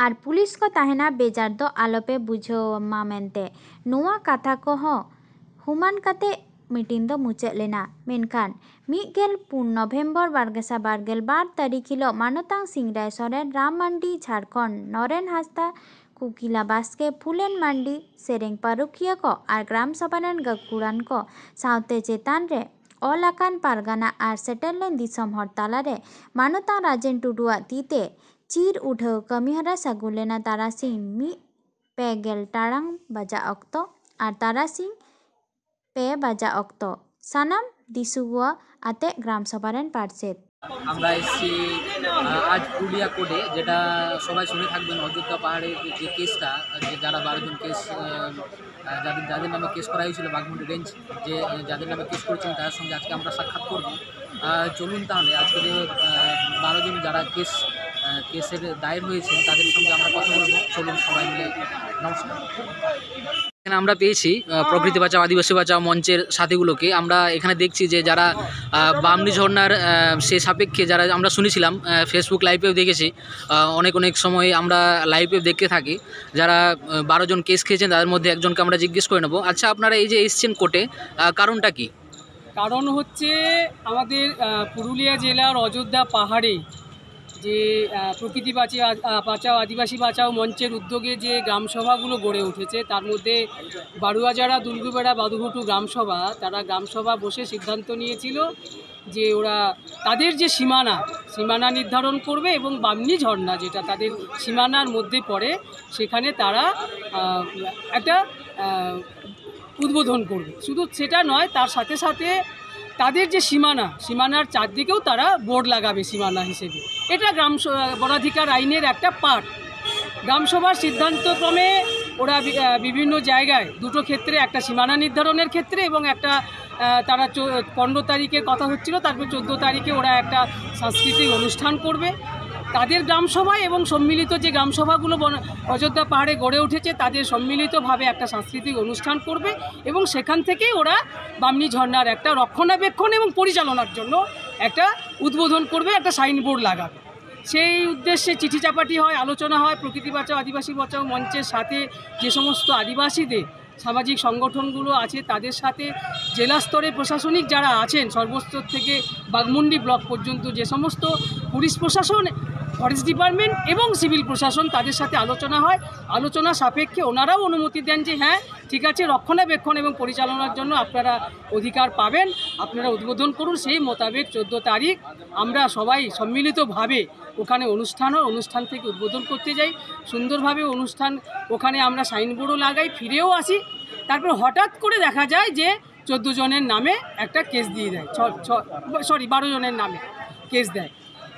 ᱟᱨ ᱯᱩᱞᱤᱥ ᱠᱚ ᱛᱟᱦᱮᱱᱟ ᱵᱮᱡᱟᱨ ᱫᱚ ᱟᱞᱚᱯᱮ ᱵᱩᱡᱷᱟᱹᱣ ᱢᱟ ᱢᱮᱱᱛᱮ᱾ ᱱᱚᱣᱟ ᱠᱟᱛᱷᱟ ᱠᱚᱦᱚᱸ ᱦᱩᱢᱟᱱ ᱠᱟᱛᱮ meeting ᱫᱚ ᱢᱩᱪᱟᱹᱫ ᱞᱮᱱᱟ᱾ ᱢᱮᱱᱠᱷᱟᱱ ᱢᱤᱫ ᱜᱮᱞ ᱯᱩᱱ ᱱᱚᱵᱷᱮᱢᱵᱚᱨ ᱵᱟᱨ ᱜᱮᱥᱟᱭ ᱵᱟᱨ ᱜᱮᱞ ᱵᱟᱨ ᱛᱟᱹᱨᱤᱠᱷ ᱦᱤᱞᱳᱜ ᱢᱟᱱᱚᱛᱟᱝ ᱥᱤᱝᱨᱟᱭ ᱥᱚᱨᱮᱱ, ᱨᱟᱢ ᱢᱟᱱᱰᱤ ᱡᱷᱟᱲᱠᱷᱚᱸᱰ, ᱱᱚᱨᱮᱱ ᱦᱟᱸᱥᱫᱟ, ᱠᱩᱠᱤᱞᱟ ᱵᱟᱥᱠᱮ, ᱯᱷᱩᱞᱮᱱ ᱢᱟᱱᱰᱤ, ᱥᱮᱨᱮᱧ ᱯᱟᱹᱨᱩᱠᱷᱤᱭᱟᱹ ᱠᱚ ᱟᱨ ᱜᱨᱟᱢ ᱥᱚᱵᱷᱟ ᱨᱮᱱ ᱜᱟᱹᱠᱷᱩᱲᱟᱱ ᱠᱚ ᱥᱟᱶᱛᱮ ᱪᱮᱛᱟᱱ ᱨᱮ ᱚᱞ ᱟᱠᱟᱱ ᱯᱟᱨᱜᱟᱱᱟ ᱟᱨ ᱥᱮᱴᱮᱨ ᱞᱮᱱ ᱫᱤᱥᱚᱢ ᱦᱚᱲ ᱛᱟᱞᱟᱨᱮ ᱢᱟᱱᱚᱛᱟᱝ ᱨᱟᱡᱮᱱ ᱴᱩᱰᱩᱣᱟᱜ ᱛᱤ ᱛᱮ ᱪᱤᱨ ᱩᱰᱷᱟᱹᱣ ᱠᱟᱹᱢᱤᱦᱚᱨᱟ ᱥᱟᱹᱜᱩᱱ ᱞᱮᱱᱟ᱾ ᱛᱟᱨᱟᱥᱤᱧ ᱢᱤᱫ ᱯᱮ ᱜᱮᱞ ᱴᱟᱲᱟᱝ ᱵᱟᱡᱟᱜ ᱚᱠᱛᱚ ᱟᱨ ᱛᱟᱨᱟᱥᱤᱧ ᱯᱮ ᱵᱟᱡᱟᱜ ᱚᱠᱛᱚ ᱥᱟᱱᱟᱢ ᱫᱤᱥᱩᱣᱟᱹ ᱟᱛᱮ ᱜᱨᱟᱢ ᱥᱚᱵᱷᱟ ᱨᱮᱱ ᱯᱟᱨᱥᱮᱛ᱾ আমরা এসেছি আহ, আজ পুরুলিয়া কোর্টে, যেটা সবাই শুনে থাকবেন, অযোধ্যা পাহাড়ে যে কেসটা, যে যারা বারো জন কেস, আহ, আহ, যাদের যাদের নামে কেস করা হয়েছিল বাঘমুন্ডি রেঞ্জ, যে যাদের নামে কেস করেছেন, তাদের সঙ্গে আজকে আমরা সাক্ষাৎ করব। আহ, চলুন তাহলে আজকে যে আহ, বারো জন যারা কেস আহ, কেসের দায়ের হয়েছেন, তাদের সঙ্গে আমরা কথা বলবো। চলুন সবাই মিলে। নমস্কার। এখানে আমরা পেয়েছি আহ, প্রকৃতি বাঁচাও আদিবাসী বাঁচাও মঞ্চের সাথীগুলোকে। আমরা এখানে দেখছি যে যারা আহ, বামনি ঝর্ণার আহ, সে সাপেক্ষে যারা আমরা শুনেছিলাম, ফেসবুক লাইভেও দেখেছি, আহ, অনেক অনেক সময় আমরা লাইভে দেখতে থাকি, যারা আহ, বারো জন কেস খেয়েছেন তাদের মধ্যে একজনকে আমরা জিজ্ঞেস করে নেবো। আচ্ছা, আপনারা এই যে এসছেন কোর্টে, আহ, কারণটা কি? কারণ হচ্ছে আমাদের আহ, পুরুলিয়া জেলার অযোধ্যা পাহাড়ে যে আহ, প্রকৃতি বাঁচি- আ- আ- বাঁচাও আদিবাসী বাঁচাও মঞ্চের উদ্যোগে যে গ্রামসভাগুলো গড়ে উঠেছে, তার মধ্যে বারুয়াজারা দুলগুবেড়া বাদুঘুটু গ্রামসভা, তারা গ্রামসভা বসে সিদ্ধান্ত নিয়েছিল যে ওরা তাদের যে সীমানা সীমানা নির্ধারণ করবে এবং বামনি ঝর্ণা, যেটা তাদের সীমানার মধ্যে পড়ে, সেখানে তারা আহ, একটা আহ, উদ্বোধন করবে। শুধু সেটা নয়, তার সাথে সাথে তাদের যে সীমানা, সীমানার চারদিকেও তারা বোর্ড লাগাবে সীমানা হিসেবে। এটা গ্রাম স- বনাধিকার আইনের একটা পার্ট। গ্রামসভার সিদ্ধান্ত ক্রমে ওরা বি- আহ, বিভিন্ন জায়গায় দুটো ক্ষেত্রে, একটা সীমানা নির্ধারণের ক্ষেত্রে এবং একটা আহ, তারা চো- পনেরো তারিখে কথা হচ্ছিল, তারপর চোদ্দো তারিখে ওরা একটা সাংস্কৃতিক অনুষ্ঠান করবে। তাদের গ্রামসভায় এবং সম্মিলিত যে গ্রামসভাগুলো বন- অযোধ্যা পাহাড়ে গড়ে উঠেছে, তাদের সম্মিলিতভাবে একটা সাংস্কৃতিক অনুষ্ঠান করবে এবং সেখান থেকেই ওরা বামনি ঝর্ণার একটা রক্ষণাবেক্ষণ এবং পরিচালনার জন্য একটা উদ্বোধন করবে, একটা সাইনবোর্ড লাগাবে। সেই উদ্দেশ্যে চিঠি চাপাটি হয়, আলোচনা হয়, প্রকৃতি বাঁচাও আদিবাসী বাঁচাও মঞ্চের সাথে যে সমস্ত আদিবাসীদের সামাজিক সংগঠনগুলো আছে, তাদের সাথে জেলা স্তরে প্রশাসনিক যারা আছেন, সর্বস্তর থেকে বাঘমুন্ডি ব্লক পর্যন্ত যে সমস্ত পুলিশ প্রশাসন, ফরেস্ট ডিপার্টমেন্ট এবং সিভিল প্রশাসন, তাদের সাথে আলোচনা হয়। আলোচনা সাপেক্ষে ওনারাও অনুমতি দেন যে হ্যাঁ, ঠিক আছে, রক্ষণাবেক্ষণ এবং পরিচালনার জন্য আপনারা অধিকার পাবেন, আপনারা উদ্বোধন করুন। সেই মোতাবেক চোদ্দো তারিখ আমরা সবাই সম্মিলিতভাবে ওখানে অনুষ্ঠান হয়, অনুষ্ঠান থেকে উদ্বোধন করতে যাই। সুন্দরভাবে অনুষ্ঠান, ওখানে আমরা সাইনবোর্ডও লাগাই, ফিরেও আসি। তারপর হঠাৎ করে দেখা যায় যে চোদ্দো জনের নামে একটা কেস দিয়ে দেয়, ছ ছ সরি, বারো জনের নামে কেস দেয়।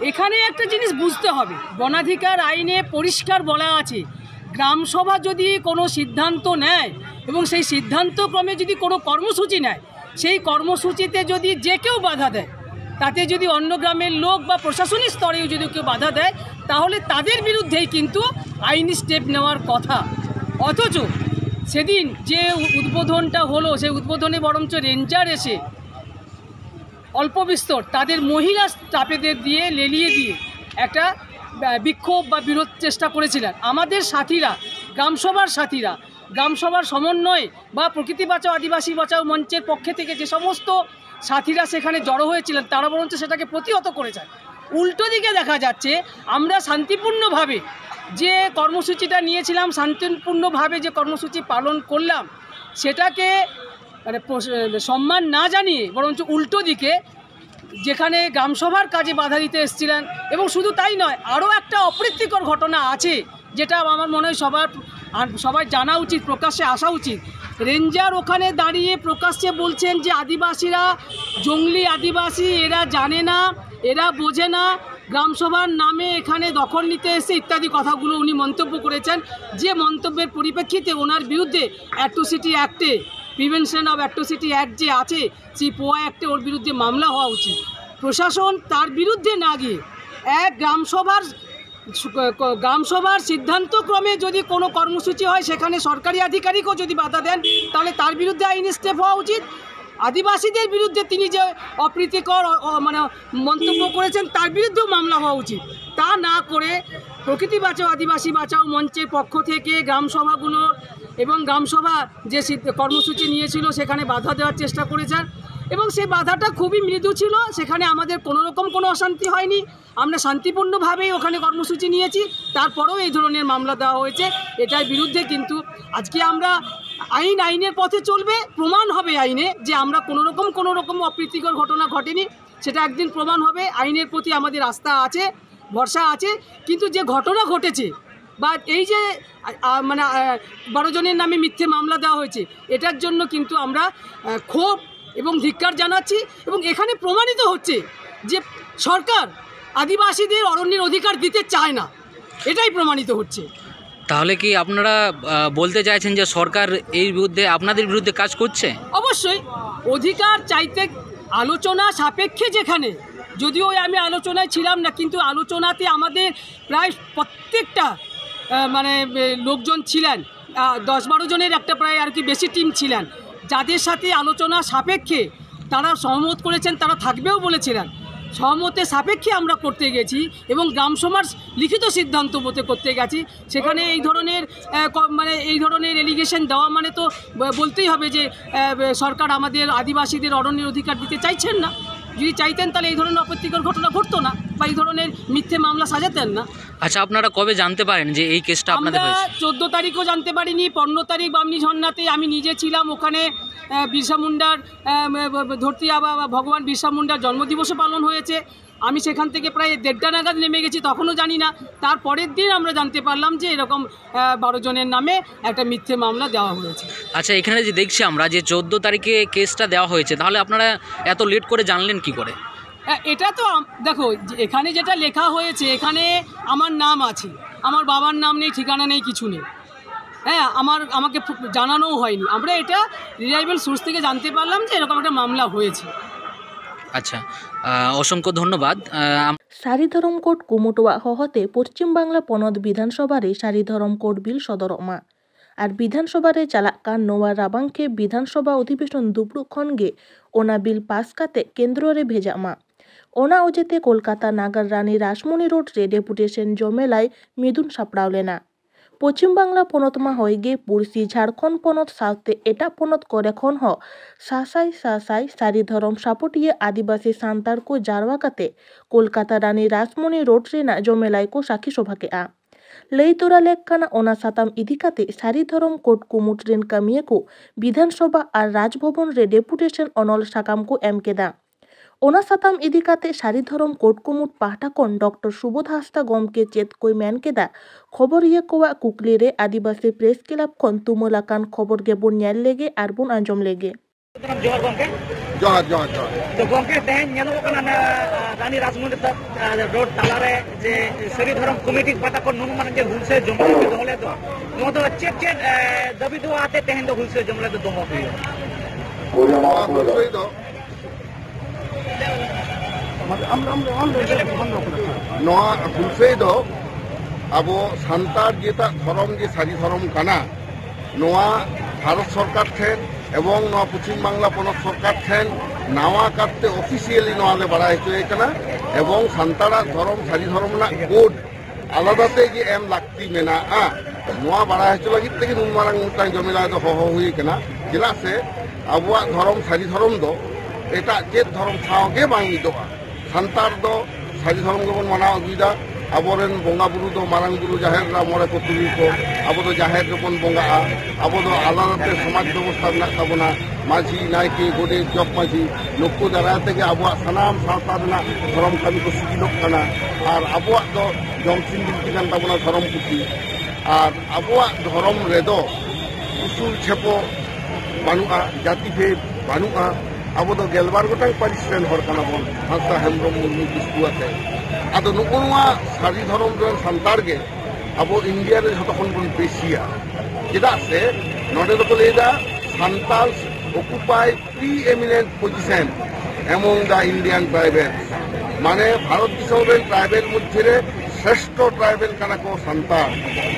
এখানে একটা জিনিস বুঝতে হবে, বনাধিকার আইনে পরিষ্কার বলা আছে, গ্রামসভা যদি কোনো সিদ্ধান্ত নেয় এবং সেই সিদ্ধান্ত ক্রমে যদি কোনো কর্মসূচি নেয়, সেই কর্মসূচিতে যদি যে কেউ বাধা দেয়, তাতে যদি অন্য গ্রামের লোক বা প্রশাসনিক স্তরেও যদি কেউ বাধা দেয়, তাহলে তাদের বিরুদ্ধেই কিন্তু আইনি স্টেপ নেওয়ার কথা। অথচ সেদিন যে উ- উদ্বোধনটা হলো, সেই উদ্বোধনে বরঞ্চ রেঞ্জার এসে অল্প বিস্তর তাদের মহিলা স্টাফেদের দিয়ে, লেলিয়ে দিয়ে একটা আহ, বিক্ষোভ বা বিরোধ চেষ্টা করেছিলেন। আমাদের সাথীরা, গ্রামসভার সাথীরা, গ্রামসভার সমন্বয়ে বা প্রকৃতি বাঁচাও আদিবাসী বাঁচাও মঞ্চের পক্ষে থেকে যে সমস্ত সাথীরা সেখানে জড়ো হয়েছিলেন, তারা বরঞ্চ সেটাকে প্রতিহত করেছেন। উল্টো দিকে দেখা যাচ্ছে, আমরা শান্তিপূর্ণভাবে যে কর্মসূচিটা নিয়েছিলাম, শান্তিপূর্ণভাবে যে কর্মসূচি পালন করলাম, সেটাকে মানে প্রস- সম্মান না জানিয়ে বরঞ্চ উল্টো দিকে যেখানে গ্রামসভার কাজে বাধা দিতে এসেছিলেন। এবং শুধু তাই নয়, আরও একটা অপ্রীতিকর ঘটনা আছে, যেটা আমার মনে হয় সবার, আর সবাই জানা উচিত, প্রকাশ্যে আসা উচিত। রেঞ্জার ওখানে দাঁড়িয়ে প্রকাশ্যে বলছেন যে আদিবাসীরা জংলি আদিবাসী, এরা জানে না, এরা বোঝে না, গ্রামসভার নামে এখানে দখল নিতে এসে ইত্যাদি কথাগুলো উনি মন্তব্য করেছেন। যে মন্তব্যের পরিপ্রেক্ষিতে ওনার বিরুদ্ধে অ্যাট্রোসিটি অ্যাক্টে, প্রিভেনশন অফ অ্যাট্রোসিটি অ্যাক্ট যে আছে, সেই পোয়া অ্যাক্টে ওর বিরুদ্ধে মামলা হওয়া উচিত। প্রশাসন তার বিরুদ্ধে না গিয়ে এক গ্রামসভার, গ্রামসভার সিদ্ধান্ত ক্রমে যদি কোনো কর্মসূচি হয়, সেখানে সরকারি আধিকারিকও যদি বাধা দেন, তাহলে তার বিরুদ্ধে আইনি স্টেপ হওয়া উচিত। আদিবাসীদের বিরুদ্ধে তিনি যে অপ্রীতিকর অ- অ- মানে মন্তব্য করেছেন, তার বিরুদ্ধেও মামলা হওয়া উচিত। তা না করে প্রকৃতি বাঁচাও আদিবাসী বাঁচাও মঞ্চের পক্ষ থেকে গ্রামসভাগুলো এবং গ্রামসভা যে সিদ্ধ- কর্মসূচি নিয়েছিল, সেখানে বাধা দেওয়ার চেষ্টা করেছেন। এবং সেই বাধাটা খুবই মৃদু ছিল, সেখানে আমাদের কোনো রকম কোনো অশান্তি হয়নি। আমরা শান্তিপূর্ণভাবেই ওখানে কর্মসূচি নিয়েছি, তারপরেও এই ধরনের মামলা দেওয়া হয়েছে। এটার বিরুদ্ধে কিন্তু আজকে আমরা আইন আইনের পথে চলবে, প্রমাণ হবে আইনে যে আমরা কোনো রকম কোনো রকম অপ্রীতিকর ঘটনা ঘটেনি। সেটা একদিন প্রমাণ হবে। আইনের প্রতি আমাদের আস্থা আছে, ভরসা আছে। কিন্তু যে ঘটনা ঘটেছে বা এই যে আ, আ, মানে আ, বারো জনের নামে মিথ্যে মামলা দেওয়া হয়েছে, এটার জন্য কিন্তু আমরা আ, ক্ষোভ এবং ধিক্কার জানাচ্ছি। এবং এখানে প্রমাণিত হচ্ছে যে সরকার আদিবাসীদের অরণ্যের অধিকার দিতে চায় না, এটাই প্রমাণিত হচ্ছে। তাহলে কি আপনারা আহ, বলতে চাইছেন যে সরকার এই বিরুদ্ধে, আপনাদের বিরুদ্ধে কাজ করছে? অবশ্যই অধিকার চাইতে আলোচনা সাপেক্ষে, যেখানে যদিও ওই আমি আলোচনায় ছিলাম না, কিন্তু আলোচনাতে আমাদের প্রায় প্রত্যেকটা আহ, মানে এ, লোকজন ছিলেন, আহ, দশ বারো জনের একটা প্রায় আর কি বেশি টিম ছিলেন, যাদের সাথে আলোচনা সাপেক্ষে তারা সহমত করেছেন, তারা থাকবেও বলেছিলেন। সহমতের সাপেক্ষে আমরা করতে গেছি এবং গ্রামসভার লিখিত সিদ্ধান্ত মতে করতে গেছি। সেখানে এই ধরনের আহ, ক- মানে এই ধরনের এলিগেশন দেওয়া মানে তো ব- বলতেই হবে যে আহ, সরকার আমাদের আদিবাসীদের অরণ্যের অধিকার দিতে চাইছেন না। যদি চাইতেন, তাহলে এই ধরনের অপ্রীতিকর ঘটনা ঘটতো না। এই ধরনের মিথ্যে মামলা সাজাতেন না। আচ্ছা, আপনারা কবে জানতে পারেন যে এই কেসটা আপনাদের আমরা হয়েছে? চোদ্দ তারিখও জানতে পারিনি। পনেরো তারিখ বামনি ঝর্ণাতে আমি নিজে ছিলাম ওখানে। আহ, বিরসা মুন্ডার আহ, ব- ব- ধরতি আবা বা ভগবান বিরসা মুন্ডার জন্মদিবসও পালন হয়েছে। আমি সেখান থেকে প্রায় দেড়টা নাগাদ নেমে গেছি, তখনও জানি না। তার পরের দিন আমরা জানতে পারলাম যে এরকম আহ, বারো জনের নামে একটা মিথ্যে মামলা দেওয়া হয়েছে। আচ্ছা, এখানে যে দেখছি আমরা যে চোদ্দ তারিখে কেসটা দেওয়া হয়েছে, তাহলে আপনারা এত লেট করে জানলেন কি করে? আহ, এটা তো আম- দেখো, যে এখানে যেটা লেখা হয়েছে, এখানে আমার নাম আছে, আমার বাবার নাম নেই, ঠিকানা নেই, কিছু নেই। হ্যাঁ, আমার আমাকে ফু- জানানোও হয়নি। আমরা এটা রিলায়েবল সোর্স থেকে জানতে পারলাম যে এরকম একটা মামলা হয়েছে। আচ্ছা, আহ, অসংখ্য ধন্যবাদ। আহ, আম- ᱥᱟᱹᱨᱤ ᱫᱷᱚᱨᱚᱢ ᱠᱳᱰ ᱠᱩᱢᱩᱴᱣᱟᱜ ᱦᱚᱦᱚᱛᱮ ᱯᱚᱥᱪᱤᱢ ᱵᱟᱝᱞᱟ ᱯᱚᱱᱚᱛ ᱵᱤᱫᱷᱟᱱ ᱥᱚᱵᱷᱟ ᱨᱮ ᱥᱟᱹᱨᱤ ᱫᱷᱚᱨᱚᱢ ᱠᱳᱰ ᱵᱤᱞ ᱥᱚᱫᱚᱨᱚᱜ ᱢᱟ ᱟᱨ ᱵᱤᱫᱷᱟᱱ ᱥᱚᱵᱷᱟ ᱨᱮ ᱪᱟᱞᱟᱜ ᱠᱟᱱ ᱱᱚᱣᱟ ᱨᱟᱵᱟᱝ ᱠᱷᱮᱯ ᱵᱤᱫᱷᱟᱱ ᱥᱚᱵᱷᱟ ᱚᱫᱷᱤᱵᱮᱥᱚᱱ ᱫᱩᱯᱲᱩᱵ ᱠᱷᱚᱱ ᱜᱮ ᱚᱱᱟ ᱵᱤᱞ ᱯᱟᱥ ᱠᱟᱛᱮ ᱠᱮᱱᱫᱨᱚ ᱨᱮ ᱵᱷᱮᱡᱟᱜ ᱢᱟ᱾ ᱚᱱᱟ ᱚᱡᱮᱛᱮ ᱠᱳᱞᱠᱟᱛᱟ ᱱᱟᱜᱟᱨ ᱨᱟᱱᱤ ᱨᱟᱥᱢᱚᱱᱤ ᱨᱳᱰ ᱨᱮ ᱰᱮᱯᱩᱴᱮᱥᱚᱱ ᱡᱚᱢᱮᱞᱟᱭ ᱢᱤᱫᱩᱱ ᱥᱟᱯᱲᱟᱣ ᱞᱮᱱᱟ᱾ ᱯᱚᱪᱷᱤᱢ ᱵᱟᱝᱞᱟ ᱯᱚᱱᱚᱛ ᱢᱟ ᱦᱚᱭ ᱜᱮ, ᱯᱩᱲᱥᱤ ᱡᱷᱟᱲᱠᱷᱚᱸᱰ ᱯᱚᱱᱚᱛ ᱥᱟᱶᱛᱮ ᱮᱴᱟᱜ ᱯᱚᱱᱚᱛ ᱠᱚᱨᱮ ᱠᱷᱚᱱ ᱦᱚᱸ ᱥᱟᱥᱟᱭ ᱥᱟᱥᱟᱭ ᱥᱟᱹᱨᱤ ᱫᱷᱚᱨᱚᱢ ᱥᱟᱯᱚᱴᱤᱭᱟᱹ ᱟᱹᱫᱤᱵᱟᱹᱥᱤ ᱥᱟᱱᱛᱟᱲ ᱠᱚ ᱡᱟᱨᱣᱟ ᱠᱟᱛᱮ ᱠᱳᱞᱠᱟᱛᱟ ᱨᱟᱱᱤ ᱨᱟᱥᱢᱚᱱᱤ ᱨᱳᱰ ᱨᱮᱱᱟᱜ ᱡᱚᱢᱮᱞᱟᱭ ᱠᱚ ᱥᱟᱹᱠᱷᱤ ᱥᱚᱵᱷᱟ ᱠᱮᱫᱼᱟ᱾ ᱞᱟᱹᱭ ᱛᱚᱨᱟ ᱞᱮᱠ ᱠᱟᱱᱟ, ᱚᱱᱟ ᱥᱟᱛᱟᱢ ᱤᱫᱤ ᱠᱟᱛᱮ ᱥᱟᱹᱨᱤ ᱫᱷᱚᱨᱚᱢ ᱠᱳᱰ ᱠᱩᱢᱩᱴ ᱨᱮᱱ ᱠᱟᱹᱢᱤᱭᱟᱹ ᱠᱚ ᱵᱤᱫᱷᱟᱱ ᱥᱚᱵᱷᱟ ᱟᱨ ᱨᱟᱡᱽ ᱵᱷᱚᱵᱚᱱ ᱨᱮ ᱰᱮᱯᱩᱴᱮᱥᱚᱱ ᱚᱱᱚᱞ ᱥᱟᱠᱟᱢ ᱠᱚ ᱮᱢ ᱠᱮᱫᱟ᱾ ᱚᱱᱟ ᱥᱟᱛᱟᱢ ᱤᱫᱤ ᱠᱟᱛᱮ ᱥᱟᱹᱨᱤ ᱫᱷᱚᱨᱚᱢ ᱠᱳᱰ ᱠᱩᱢᱩᱴ ᱯᱟᱦᱴᱟ ᱠᱷᱚᱱ ᱰᱚᱠᱴᱚᱨ ᱥᱩᱵᱳᱫᱷ ᱦᱟᱸᱥᱫᱟ ᱜᱚᱢᱠᱮ ᱪᱮᱫ ᱠᱚᱭ ᱢᱮᱱ ᱠᱮᱫᱟ, ᱠᱷᱚᱵᱚᱨᱤᱭᱟᱹ ᱠᱚᱣᱟᱜ ᱠᱩᱠᱞᱤ ᱨᱮ ᱟᱹᱫᱤᱵᱟᱹᱥᱤ ᱯᱨᱮᱥ ᱠᱞᱟᱵᱽ ᱠᱷᱚᱱ ᱛᱩᱢᱟᱹᱞ ᱟᱠᱟᱱ ᱠᱷᱚᱵᱚᱨ ᱜᱮᱵᱚᱱ ᱧᱮᱞ ᱞᱮᱜᱮ ᱟᱨ ᱵᱚᱱ ᱟᱸᱡᱚᱢ ᱞᱮᱜᱮ᱾ ᱡᱚᱦᱟᱨ ᱜᱚᱢᱠᱮ᱾ ᱡᱚᱦᱟᱨ, ᱡᱚᱦᱟᱨ, ᱡᱚᱦᱟᱨ᱾ ᱛᱚ ᱜᱚᱢᱠᱮ, ᱛᱮᱦᱮᱧ ᱧᱮᱞᱚᱜ ᱠᱟᱱᱟ ᱚᱱᱟ, ᱟ, ᱨᱟᱱᱤ ᱨᱟᱥᱢᱚᱱᱤ ᱛᱟ-, ᱟ, ᱨᱳᱰ ᱛᱟᱞᱟᱨᱮ ᱡᱮ ᱥᱟᱹᱨᱤ ᱫᱷᱚᱨᱚᱢ ᱠᱚᱢᱤᱴᱤ ᱯᱟᱦᱴᱟ ᱠᱷᱚᱱ ᱱᱩᱱ ᱢᱟᱨᱟᱝ ᱡᱮ ᱦᱩᱞᱥᱟᱹᱭ ᱡᱚᱢᱮᱞᱟᱭ ᱯᱮ ᱫᱚᱦᱚ ᱞᱮᱫ ᱫᱚ, ᱱᱚᱣᱟ ᱫᱚ ᱪᱮᱫ ᱪᱮᱫ, ᱮ, ᱫᱟᱹᱵᱤ ᱫᱚ ᱟᱛᱮ ᱛᱮᱦᱮᱧ ᱫᱚ ᱦᱩᱞᱥᱟᱹᱭ ᱡᱚᱢᱮᱞᱟᱭ ᱫᱚ ᱫᱚᱦᱚ ᱦᱩᱭᱩᱜᱼᱟ? ᱱᱚᱣᱟ ᱦᱩᱞᱥᱟᱹᱭ ᱫᱚ ᱱᱚᱣᱟ ᱦᱩᱞᱥᱟᱹᱭ ᱫᱚ ᱟᱵᱚ ᱥᱟᱱᱛᱟᱲ ᱡᱮᱴᱟ ᱫᱷᱚᱨᱚᱢ ᱡᱮ ᱥᱟᱹᱨᱤ ᱫᱷᱚᱨᱚᱢ ᱠᱟᱱᱟ, ᱱᱚᱣᱟ ᱵᱷᱟᱨᱚᱛ ᱥᱚᱨᱠᱟᱨ ᱴᱷᱮᱱ ᱮᱵᱚᱝ ᱱᱚᱣᱟ ᱯᱚᱪᱷᱤᱢ ᱵᱟᱝᱞᱟ ᱯᱚᱱᱚᱛ ᱥᱚᱨᱠᱟᱨ ᱴᱷᱮᱱ ᱱᱟᱣᱟ ᱠᱟᱨᱛᱮ ᱚᱯᱷᱤᱥᱤᱭᱟᱞᱤ ᱱᱚᱣᱟ ᱞᱮ ᱵᱟᱲᱟᱭ ᱦᱚᱪᱚᱭᱮ ᱠᱟᱱᱟ᱾ ᱮᱵᱚᱝ ᱥᱟᱱᱛᱟᱲᱟᱜ ᱫᱷᱚᱨᱚᱢ, ᱥᱟᱹᱨᱤ ᱫᱷᱚᱨᱚᱢ ᱨᱮᱱᱟᱜ ᱠᱳᱰ ᱟᱞᱟᱫᱟ ᱛᱮ ᱡᱮ ᱮᱢ ᱞᱟᱹᱠᱛᱤ ᱢᱮᱱᱟᱜᱼᱟ, ᱱᱚᱣᱟ ᱵᱟᱲᱟᱭ ᱦᱚᱪᱚ ᱞᱟᱹᱜᱤᱫ ᱛᱮᱜᱮ ᱱᱩᱱ ᱢᱟᱨᱟᱝ ᱢᱤᱫᱴᱟᱝ ᱡᱚᱢᱮᱞᱟᱭ ᱫᱚ ᱦᱚᱦᱚ ᱦᱩᱭ ᱠᱟᱱᱟ᱾ ᱪᱮᱫᱟᱜ ᱥᱮ ᱟᱵᱚᱣᱟᱜ ᱫᱷᱚᱨᱚᱢ, ᱥᱟᱹᱨᱤ ᱫᱷᱚᱨᱚᱢ ᱫᱚ ᱮᱴᱟᱜ ᱪᱮᱫ ᱫᱷᱚᱨᱚᱢ ᱥᱟᱶ ᱜᱮ ᱵᱟᱝ ᱢᱤᱫᱚᱜᱼᱟ᱾ ᱥᱟᱱᱛᱟᱲ ᱫᱚ ᱥᱟᱹᱨᱤ ᱫᱷᱚᱨᱚᱢ ᱜᱮᱵᱚᱱ ᱢᱟᱱᱟᱣ ᱟᱹᱜᱩᱭᱮᱫᱟ᱾ ᱟᱵᱚᱨᱮᱱ ᱵᱚᱸᱜᱟ ᱵᱩᱨᱩ ᱫᱚ ᱢᱟᱨᱟᱝ ᱵᱩᱨᱩ, ᱡᱟᱦᱮᱨ ᱮᱨᱟ, ᱢᱚᱬᱮ ᱠᱚ ᱛᱩᱨᱩᱭ ᱠᱚ, ᱟᱵᱚ ᱫᱚ ᱡᱟᱦᱮᱨ ᱨᱮᱵᱚᱱ ᱵᱚᱸᱜᱟᱜᱼᱟ᱾ ᱟᱵᱚ ᱫᱚ ᱟᱞᱟᱫᱟᱛᱮ ᱥᱚᱢᱟᱡᱽ ᱵᱮᱵᱚᱥᱛᱷᱟ ᱢᱮᱱᱟᱜ ᱛᱟᱵᱚᱱᱟ, ᱢᱟᱹᱡᱷᱤ, ᱱᱟᱭᱠᱮ, ᱜᱚᱰᱮᱛ, ᱡᱚᱜᱽ ᱢᱟᱹᱡᱷᱤ, ᱱᱩᱠᱩ ᱫᱟᱨᱟᱭ ᱛᱮᱜᱮ ᱟᱵᱚᱣᱟᱜ ᱥᱟᱱᱟᱢ ᱥᱟᱶᱛᱟ ᱨᱮᱱᱟᱜ ᱫᱷᱚᱨᱚᱢ ᱠᱟᱹᱢᱤ ᱠᱚ ᱥᱤᱜᱤᱞᱚᱜ ᱠᱟᱱᱟ᱾ ᱟᱨ ᱟᱵᱚᱣᱟᱜ ᱫᱚ ᱡᱚᱢᱥᱤᱢ ᱵᱤᱱᱛᱤ ᱠᱟᱱ ᱛᱟᱵᱚᱱᱟ ᱫᱷᱚᱨᱚᱢ ᱯᱩᱛᱷᱤ᱾ ᱟᱨ ᱟᱵᱚᱣᱟᱜ ᱫᱷᱚᱨᱚᱢ ᱨᱮᱫᱚ ᱩᱥᱩᱞ ᱪᱷᱮᱯᱚ ᱵᱟᱹᱱᱩᱜᱼᱟ, ᱡᱟᱹᱛᱤ ᱵᱷᱮᱫ ᱵᱟᱹᱱᱩᱜᱼᱟ᱾ ᱟᱵᱚ ᱫᱚ ᱜᱮᱞᱵᱟᱨ ᱜᱚᱴᱟᱝ ᱯᱟᱹᱨᱤᱥ ᱨᱮᱱ ᱦᱚᱲ ᱠᱟᱱᱟ ᱵᱚᱱ, ᱦᱟᱸᱥᱫᱟ, ᱦᱮᱢᱵᱨᱚᱢ, ᱢᱩᱨᱢᱩ, ᱠᱤᱥᱠᱩ ᱟᱛᱮ᱾ ᱟᱫᱚ ᱱᱩᱜᱼᱩ ᱱᱚᱣᱟ ᱥᱟᱹᱨᱤ ᱫᱷᱚᱨᱚᱢ ᱨᱮᱱ ᱥᱟᱱᱛᱟᱲ ᱜᱮ ᱟᱵᱚ ᱤᱱᱰᱤᱭᱟ ᱨᱮ ᱡᱷᱚᱛᱚ ᱠᱷᱚᱱ ᱵᱚᱱ ᱵᱮᱥᱤᱭᱟ᱾ ᱪᱮᱫᱟᱜ ᱥᱮ ᱱᱚᱰᱮ ᱫᱚᱠᱚ ᱞᱟᱹᱭᱫᱟ, Santal occupy pre-eminent position among the Indian tribal, ᱢᱟᱱᱮ ᱵᱷᱟᱨᱚᱛ ᱫᱤᱥᱚᱢ ᱨᱮᱱ ᱴᱨᱟᱭᱵᱮᱞ ᱢᱚᱫᱽᱫᱷᱮ ᱨᱮ ᱥᱨᱮᱥᱴᱷᱚ ᱴᱨᱟᱭᱵᱮᱞ ᱠᱟᱱᱟ ᱠᱚ ᱥᱟᱱᱛᱟᱲ,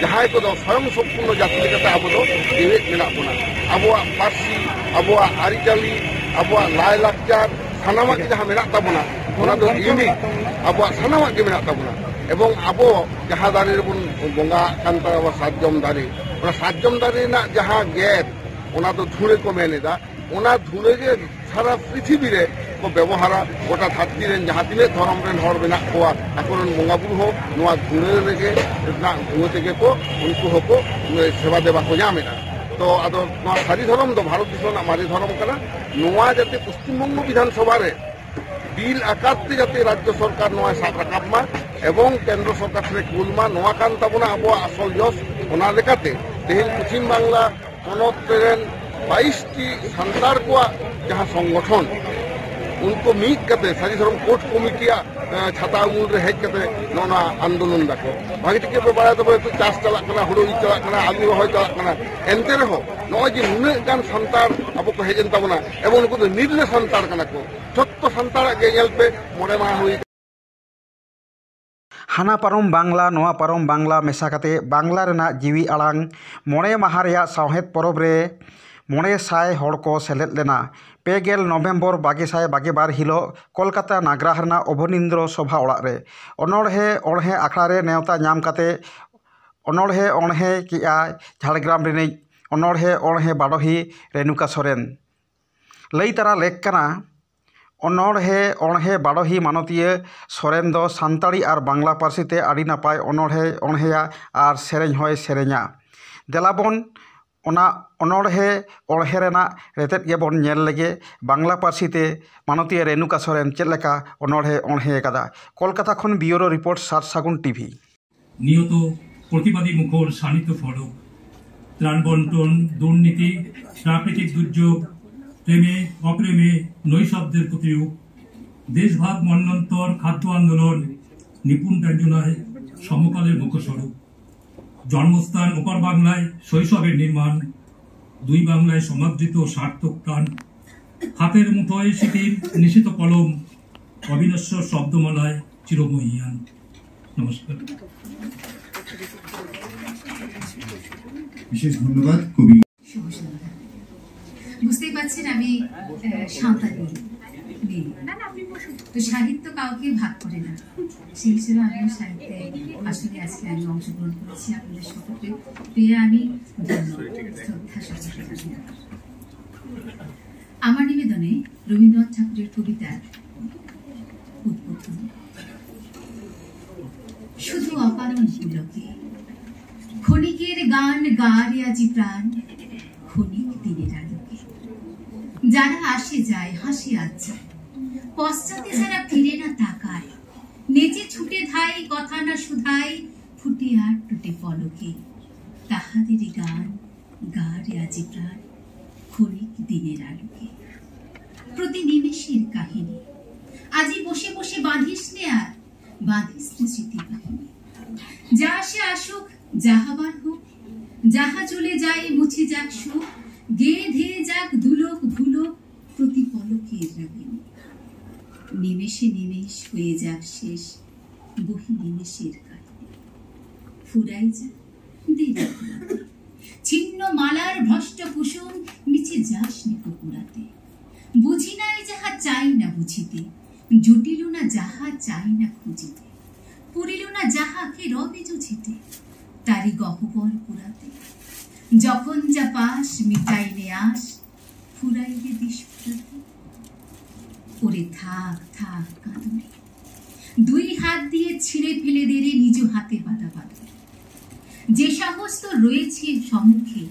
ᱡᱟᱦᱟᱸᱭ ᱠᱚᱫᱚ ᱥᱚᱭᱚᱝ ᱥᱚᱢᱯᱩᱨᱱᱚ ᱡᱟᱹᱛᱤ ᱞᱮᱠᱟᱛᱮ ᱟᱵᱚ ᱫᱚ ᱡᱮᱣᱮᱫ ᱢᱮᱱᱟᱜ ᱵᱚᱱᱟ᱾ ᱟᱵᱚᱣᱟᱜ ᱯᱟᱹᱨᱥᱤ, ᱟᱵᱚᱣᱟᱜ ᱟᱹᱨᱤᱪᱟᱹᱞᱤ, ᱟᱵᱚᱣᱟᱜ ᱞᱟᱭᱼᱞᱟᱠᱪᱟᱨ, ᱥᱟᱱᱟᱢᱟᱜ ᱜᱮ ᱡᱟᱦᱟᱸ ᱢᱮᱱᱟᱜ ᱛᱟᱵᱚᱱᱟ, ᱚᱱᱟ ᱫᱚ ᱤᱭᱩᱱᱤᱠ, ᱟᱵᱚᱣᱟᱜ ᱥᱟᱱᱟᱢᱟᱜ ᱜᱮ ᱢᱮᱱᱟᱜ ᱛᱟᱵᱚᱱᱟ᱾ ᱮᱵᱚᱝ ᱟᱵᱚ ᱡᱟᱦᱟᱸ ᱫᱟᱨᱮ ᱨᱮᱵᱚᱱ ᱵᱚᱸᱜᱟᱜ ᱠᱟᱱ ᱛᱟᱵᱚᱱᱟ, ᱥᱟᱨᱡᱚᱢ ᱫᱟᱨᱮ, ᱚᱱᱟ ᱥᱟᱨᱡᱚᱢ ᱫᱟᱨᱮ ᱨᱮᱱᱟᱜ ᱡᱟᱦᱟᱸ ᱜᱮᱫ, ᱚᱱᱟ ᱫᱚ ᱫᱷᱩᱲᱟᱹ ᱠᱚ ᱢᱮᱱ ᱮᱫᱟ᱾ ᱚᱱᱟ ᱫᱷᱩᱲᱟᱹ ᱜᱮ ᱥᱟᱨᱟ ᱯᱨᱤᱛᱷᱤᱵᱤ ᱨᱮ ᱠᱚ ᱵᱮᱵᱚᱦᱟᱨᱟ᱾ ᱜᱚᱴᱟ ᱫᱷᱟᱹᱨᱛᱤ ᱨᱮᱱ ᱡᱟᱦᱟᱸ ᱛᱤᱱᱟᱹᱜ ᱫᱷᱚᱨᱚᱢ ᱨᱮᱱ ᱦᱚᱲ ᱢᱮᱱᱟᱜ ᱠᱚᱣᱟ, ᱟᱠᱚᱨᱮᱱ ᱵᱚᱸᱜᱟ ᱵᱩᱨᱩ ᱦᱚᱸ ᱱᱚᱣᱟ ᱫᱷᱩᱲᱟᱹ ᱨᱮᱜᱮ, ᱨᱮᱱᱟᱜ ᱫᱷᱩᱲᱟᱹ ᱛᱮᱜᱮ ᱠᱚ, ᱩᱱᱠᱩ ᱦᱚᱸᱠᱚ ᱥᱮᱵᱟ ᱫᱮᱵᱟ ᱠᱚ ᱧᱟᱢ ᱮᱫᱟ᱾ ᱛᱚ ᱟᱫᱚ ᱱᱚᱣᱟ ᱥᱟᱹᱨᱤ ᱫᱷᱚᱨᱚᱢ ᱫᱚ ᱵᱷᱟᱨᱚᱛ ᱫᱤᱥᱚᱢ ᱨᱮᱱᱟᱜ ᱢᱟᱨᱮ ᱫᱷᱚᱨᱚᱢ ᱠᱟᱱᱟ᱾ ᱱᱚᱣᱟ ᱡᱟᱛᱮ ᱯᱚᱥᱪᱤᱢ ᱵᱚᱝᱜᱚ ᱵᱤᱫᱷᱟᱱ ᱥᱚᱵᱷᱟ ᱨᱮ ᱵᱤᱞ ᱟᱠᱟᱨ ᱛᱮ ᱡᱟᱛᱮ ᱨᱟᱡᱽᱡᱚ ᱥᱚᱨᱠᱟᱨ ᱱᱚᱣᱟ ᱥᱟᱵ ᱨᱟᱠᱟᱵ ᱢᱟ ᱮᱵᱚᱝ ᱠᱮᱱᱫᱨᱚ ᱥᱚᱨᱠᱟᱨ ᱴᱷᱮᱱ ᱠᱩᱞ ᱢᱟ, ᱱᱚᱣᱟ ᱠᱟᱱ ᱛᱟᱵᱚᱱᱟ ᱟᱵᱚᱣᱟᱜ ᱟᱥᱚᱞ ᱡᱚᱥ᱾ ᱚᱱᱟ ᱞᱮᱠᱟᱛᱮ ᱛᱮᱦᱮᱧ ᱯᱚᱪᱷᱤᱢ ᱵᱟᱝᱞᱟ ᱯᱚᱱᱚᱛ ᱨᱮᱱ ᱵᱟᱭᱤᱥ ᱴᱤ ᱥᱟᱱᱛᱟᱲ ᱠᱚᱣᱟᱜ ᱡᱟᱦᱟᱸ ᱥᱚᱝᱜᱚᱴᱷᱚᱱ, ᱩᱱᱠᱩ ᱢᱤᱫ ᱠᱟᱛᱮ ᱥᱟᱹᱨᱤ ᱫᱷᱚᱨᱚᱢ ᱠᱳᱰ ᱠᱚᱢᱤᱴᱤᱭᱟᱜ, ᱮ, ᱪᱷᱟᱛᱟ ᱩᱢᱩᱞ ᱨᱮ ᱦᱮᱡ ᱠᱟᱛᱮ ᱱᱚᱜᱼᱚ ᱱᱚᱣᱟ ᱟᱱᱫᱳᱞᱚᱱ ᱫᱟᱠᱚ᱾ ᱵᱷᱟᱜᱮ ᱴᱷᱤᱠ ᱜᱮᱯᱮ ᱵᱟᱲᱟᱭ ᱛᱟᱵᱚᱱᱟ, ᱱᱤᱛᱚᱜ ᱪᱟᱥ ᱪᱟᱞᱟᱜ ᱠᱟᱱᱟ, ᱦᱩᱲᱩ ᱤᱨ ᱪᱟᱞᱟᱜ ᱠᱟᱱᱟ, ᱟᱹᱞᱩ ᱨᱚᱦᱚᱭ ᱪᱟᱞᱟᱜ ᱠᱟᱱᱟ᱾ ᱮᱱᱛᱮ ᱨᱮᱦᱚᱸ ᱱᱚᱜᱼᱚᱭ ᱡᱮ ᱱᱩᱱᱟᱹᱜ ᱜᱟᱱ ᱥᱟᱱᱛᱟᱲ ᱟᱵᱚ ᱠᱚ ᱦᱮᱡ ᱮᱱ ᱛᱟᱵᱚᱱᱟ, ᱮᱵᱚᱝ ᱱᱩᱠᱩ ᱫᱚ ᱱᱤᱨᱞᱟᱹ ᱥᱟᱱᱛᱟᱲ ᱠᱟᱱᱟ ᱠᱚ, ᱡᱷᱚᱛᱚ ᱥᱟᱱᱛᱟᱲᱟᱜ ᱜᱮ ᱧᱮᱞ ᱯᱮ, ᱢᱚᱬᱮ ᱢᱟᱦᱟ ᱦᱩᱭ ᱦᱟᱱᱟ ᱯᱟᱨᱚᱢ ᱵᱟᱝᱞᱟ, ᱱᱚᱣᱟ ᱯᱟᱨᱚᱢ ᱵᱟᱝᱞᱟ ᱢᱮᱥᱟ ᱠᱟᱛᱮ ᱵᱟᱝᱞᱟ ᱨᱮᱱᱟᱜ ᱡᱤᱣᱤ ᱟᱲᱟᱝ ᱢᱚᱬᱮ ᱢᱟᱦᱟ ᱨᱮᱭᱟᱜ ᱥᱟᱶᱦᱮᱫ ᱯᱚᱨᱚᱵᱽ ᱨᱮ ᱢᱚᱬᱮ ᱥᱟᱭ ᱦᱚᱲ ᱠᱚ ᱥᱮᱞᱮᱫ ᱞᱮᱱᱟ᱾ ᱯᱮ ᱜᱮᱞ ᱱᱚᱵᱷᱮᱢᱵᱚᱨ ᱵᱟᱜᱮ ᱥᱟᱭ ᱵᱟᱜᱮ ᱵᱟᱨ ᱦᱤᱞᱳᱜ ᱠᱳᱞᱠᱟᱛᱟ ᱱᱟᱜᱽᱨᱟᱦ ᱨᱮᱱᱟᱜ ᱚᱵᱷᱚᱱᱤᱱᱫᱨᱚ ᱥᱚᱵᱷᱟ ᱚᱲᱟᱜ ᱨᱮ ᱚᱱᱚᱬᱦᱮ ᱚᱬᱦᱮ ᱟᱠᱷᱲᱟ ᱨᱮ ᱱᱮᱣᱛᱟ ᱧᱟᱢ ᱠᱟᱛᱮ ᱚᱱᱚᱬᱦᱮ ᱚᱬᱦᱮ ᱠᱮᱜᱼᱟᱭ ᱡᱷᱟᱲᱜᱨᱟᱢ ᱨᱤᱱᱤᱡ ᱚᱱᱚᱬᱦᱮ ᱚᱬᱦᱮ ᱵᱟᱰᱚᱦᱤ ᱨᱮᱱᱩᱠᱟ ᱥᱚᱨᱮᱱ᱾ ᱞᱟᱹᱭ ᱛᱟᱨᱟ ᱞᱮᱠ ᱠᱟᱱᱟ, ᱚᱱᱚᱬᱦᱮ ᱚᱬᱦᱮ ᱵᱟᱰᱚᱦᱤ ᱢᱟᱱᱚᱛᱤᱭᱟᱹ ᱥᱚᱨᱮᱱ ᱫᱚ ᱥᱟᱱᱛᱟᱲᱤ ᱟᱨ ᱵᱟᱝᱞᱟ ᱯᱟᱹᱨᱥᱤ ᱛᱮ ᱟᱹᱰᱤ ᱱᱟᱯᱟᱭ ᱚᱱᱚᱬᱦᱮ ᱚᱬᱦᱮᱭᱟ ᱟᱨ ᱥᱮᱨᱮᱧ ᱦᱚᱸᱭ ᱥᱮᱨᱮᱧᱟ᱾ ᱫᱮᱞᱟᱵᱚᱱ ᱚᱱᱟ ᱚᱱᱚᱬᱦᱮ ᱚᱬᱦᱮ ᱨᱮᱱᱟᱜ ᱨᱮᱛᱮᱫ ᱜᱮᱵᱚᱱ ᱧᱮᱞ ᱞᱮᱜᱮ, ᱵᱟᱝᱞᱟ ᱯᱟᱹᱨᱥᱤ ᱛᱮ ᱢᱟᱱᱚᱛᱤᱭᱟᱹ ᱨᱮᱱᱩᱠᱟ ᱥᱚᱨᱮᱱ ᱪᱮᱫ ᱞᱮᱠᱟ ᱚᱱᱚᱬᱦᱮ ᱚᱬᱦᱮ ᱟᱠᱟᱫᱟ᱾ ᱠᱳᱞᱠᱟᱛᱟ ᱠᱷᱚᱱ ᱵᱤᱭᱩᱨᱳ ᱨᱤᱯᱳᱨᱴ, ᱥᱟᱛ ᱥᱟᱹᱜᱩᱱ ᱴᱤᱵᱷᱤ᱾ নিয়ত প্রতিবাদী মুখর শানিত ফলক, ত্রাণ বন্টন, দুর্নীতি, প্রাকৃতিক দুর্যোগ, প্রেমে অপ্রেমে নৈশব্দের প্রতিরূপ, দেশভাগ মন্বন্তর খাদ্য আন্দোলন, নিপুণ ব্যঞ্জনায় সমকালের মুখস্বরূপ। জন্মস্থান ওপার বাংলায় শৈশবের নির্মাণ, দুই বাংলায় সমাদৃত সার্থক প্রাণ, হাতের মুঠোয় স্মৃতির নিশিত কলম, অবিনশ্বর শব্দমালায় চিরমহিয়ান। নমস্কার। বিশেষ ধন্যবাদ কবি। শুভ সন্ধ্যা। বুঝতেই পারছেন আমি আহ, সাঁওতালি মেয়ে। তো সাহিত্য কাউকে ভাগ করে না, সেই হিসেবে আমি সাহিত্যে আসলে আজকে আমি অংশগ্রহণ করেছি। আপনাদের সকলকে পেয়ে আমি ধন্য, শ্রদ্ধা সকলকে জানাই। আমার নিবেদনে রবীন্দ্রনাথ ঠাকুরের কবিতার উদ্বোধন। শুধু অপারণ পুলকে ক্ষণিকের গান গা রে আজি প্রাণ, ক্ষণিক দিনের আলোকে। যারা আসে যায়, হাসে আজ যায়, পশ্চাতে যারা ফিরে না তাকায়, নেচে ছুটে ধাই, কথা না শুধাই, ফুটে আর টুটে পলকে। তাহাদেরই গান গা রে আজি প্রাণ, ক্ষণিক দিনের আলোকে। প্রতি নিমেষের কাহিনী। আজি বসে বসে বাঁধিস নে আর, বাঁধিস নে স্মৃতি বাহিনী। যা আসে আসুক, যাহাবার হোক, যাহা চলে যায় মুছে যাক শোক, গেয়ে ধেয়ে যাক দুলোক ভুলোক, প্রতি পলকের রাগিনী। নিমেষে নিমেষ হয়ে যাক শেষ, বহি নিমেষের কাহিনী। ফুরাই যাক দেরি কুড়াতে। ছিন্ন মালার ভ্রষ্ট কুসুম মিছে যাস নি কুকুরাতে। বুঝি নাই যাহা চাই না বুঝিতে, জুটিল না যাহা চাই না খুঁজিতে, পুরিল না যাহা কে রবে জুঝিতে, তারি গহ্বর পুরাতে। যখন যা পাস মিটাইলে আস, ফুরাইলে দিস ফুরাতে। ওরে থাক থাক কাঁদুনি, দুই হাত দিয়ে ছিঁড়ে ফেলে দে রে নিজ হাতে বাঁধা বাঁধন। যে সাহস তো রয়েছে সম্মুখে,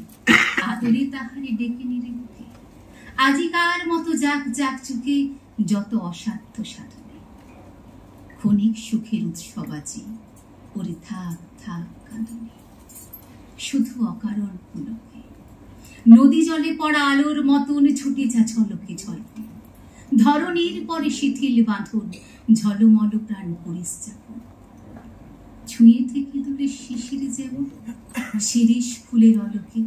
আদরে তাহারে ডেকে নিরে মুখে। আজিকার মতো যাক যাক চুকে যত অসাধ্য সাধনে। ক্ষণিক সুখের উৎসব আজি, ওরে থাক থাক কাঁদুনি, শুধু অকারণ পুলকে। নদী জলে পড়া আলোর মতন ছুটে যা ঝলকে ঝলকে। ধরণীর পরে শিথিল বাঁধন, ঝলমল প্রাণ করিস যাপন। ছুঁয়ে থেকে দূরে শিশির যেমন শিরিষ ফুলের অলকে,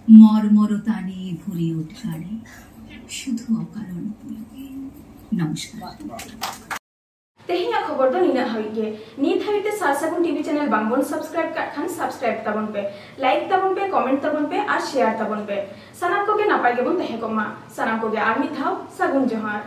মর মর তানে ভরে ওঠ গানে, শুধু অকারণ পুলকে। নমস্কার। ᱛᱮᱦᱮᱧᱟᱜ ᱠᱷᱚᱵᱚᱨ ᱫᱚ ᱱᱤᱱᱟᱹᱜ ᱦᱟᱹᱵᱤᱡ ᱜᱮ᱾ ᱱᱤᱛ ᱦᱟᱹᱵᱤᱡ ᱛᱮ ᱥᱟᱨ ᱥᱟᱹᱜᱩᱱ ᱴᱤᱵᱷᱤ ᱪᱮᱱᱮᱞ ᱵᱟᱝᱵᱚᱱ ᱥᱟᱵᱥᱠᱨᱟᱭᱤᱵ ᱠᱟᱜ ᱠᱷᱟᱱ ᱥᱟᱵᱥᱠᱨᱟᱭᱤᱵ ᱛᱟᱵᱚᱱ ᱯᱮ, ᱞᱟᱭᱤᱠ ᱛᱟᱵᱚᱱ ᱯᱮ, ᱠᱚᱢᱮᱱᱴ ᱛᱟᱵᱚᱱ ᱯᱮ ᱟᱨ ᱥᱮᱭᱟᱨ ᱛᱟᱵᱚᱱ ᱯᱮ᱾ ᱥᱟᱱᱟᱢ ᱠᱚᱜᱮ ᱱᱟᱯᱟᱭ ᱜᱮᱵᱚᱱ ᱛᱟᱦᱮᱸ ᱠᱚᱜ ᱢᱟ᱾ ᱥᱟᱱᱟᱢ ᱠᱚᱜᱮ ᱟᱨ ᱢᱤᱫ ᱫᱷᱟᱣ ᱥᱟᱹᱜᱩᱱ ᱡᱚᱦᱟᱨ᱾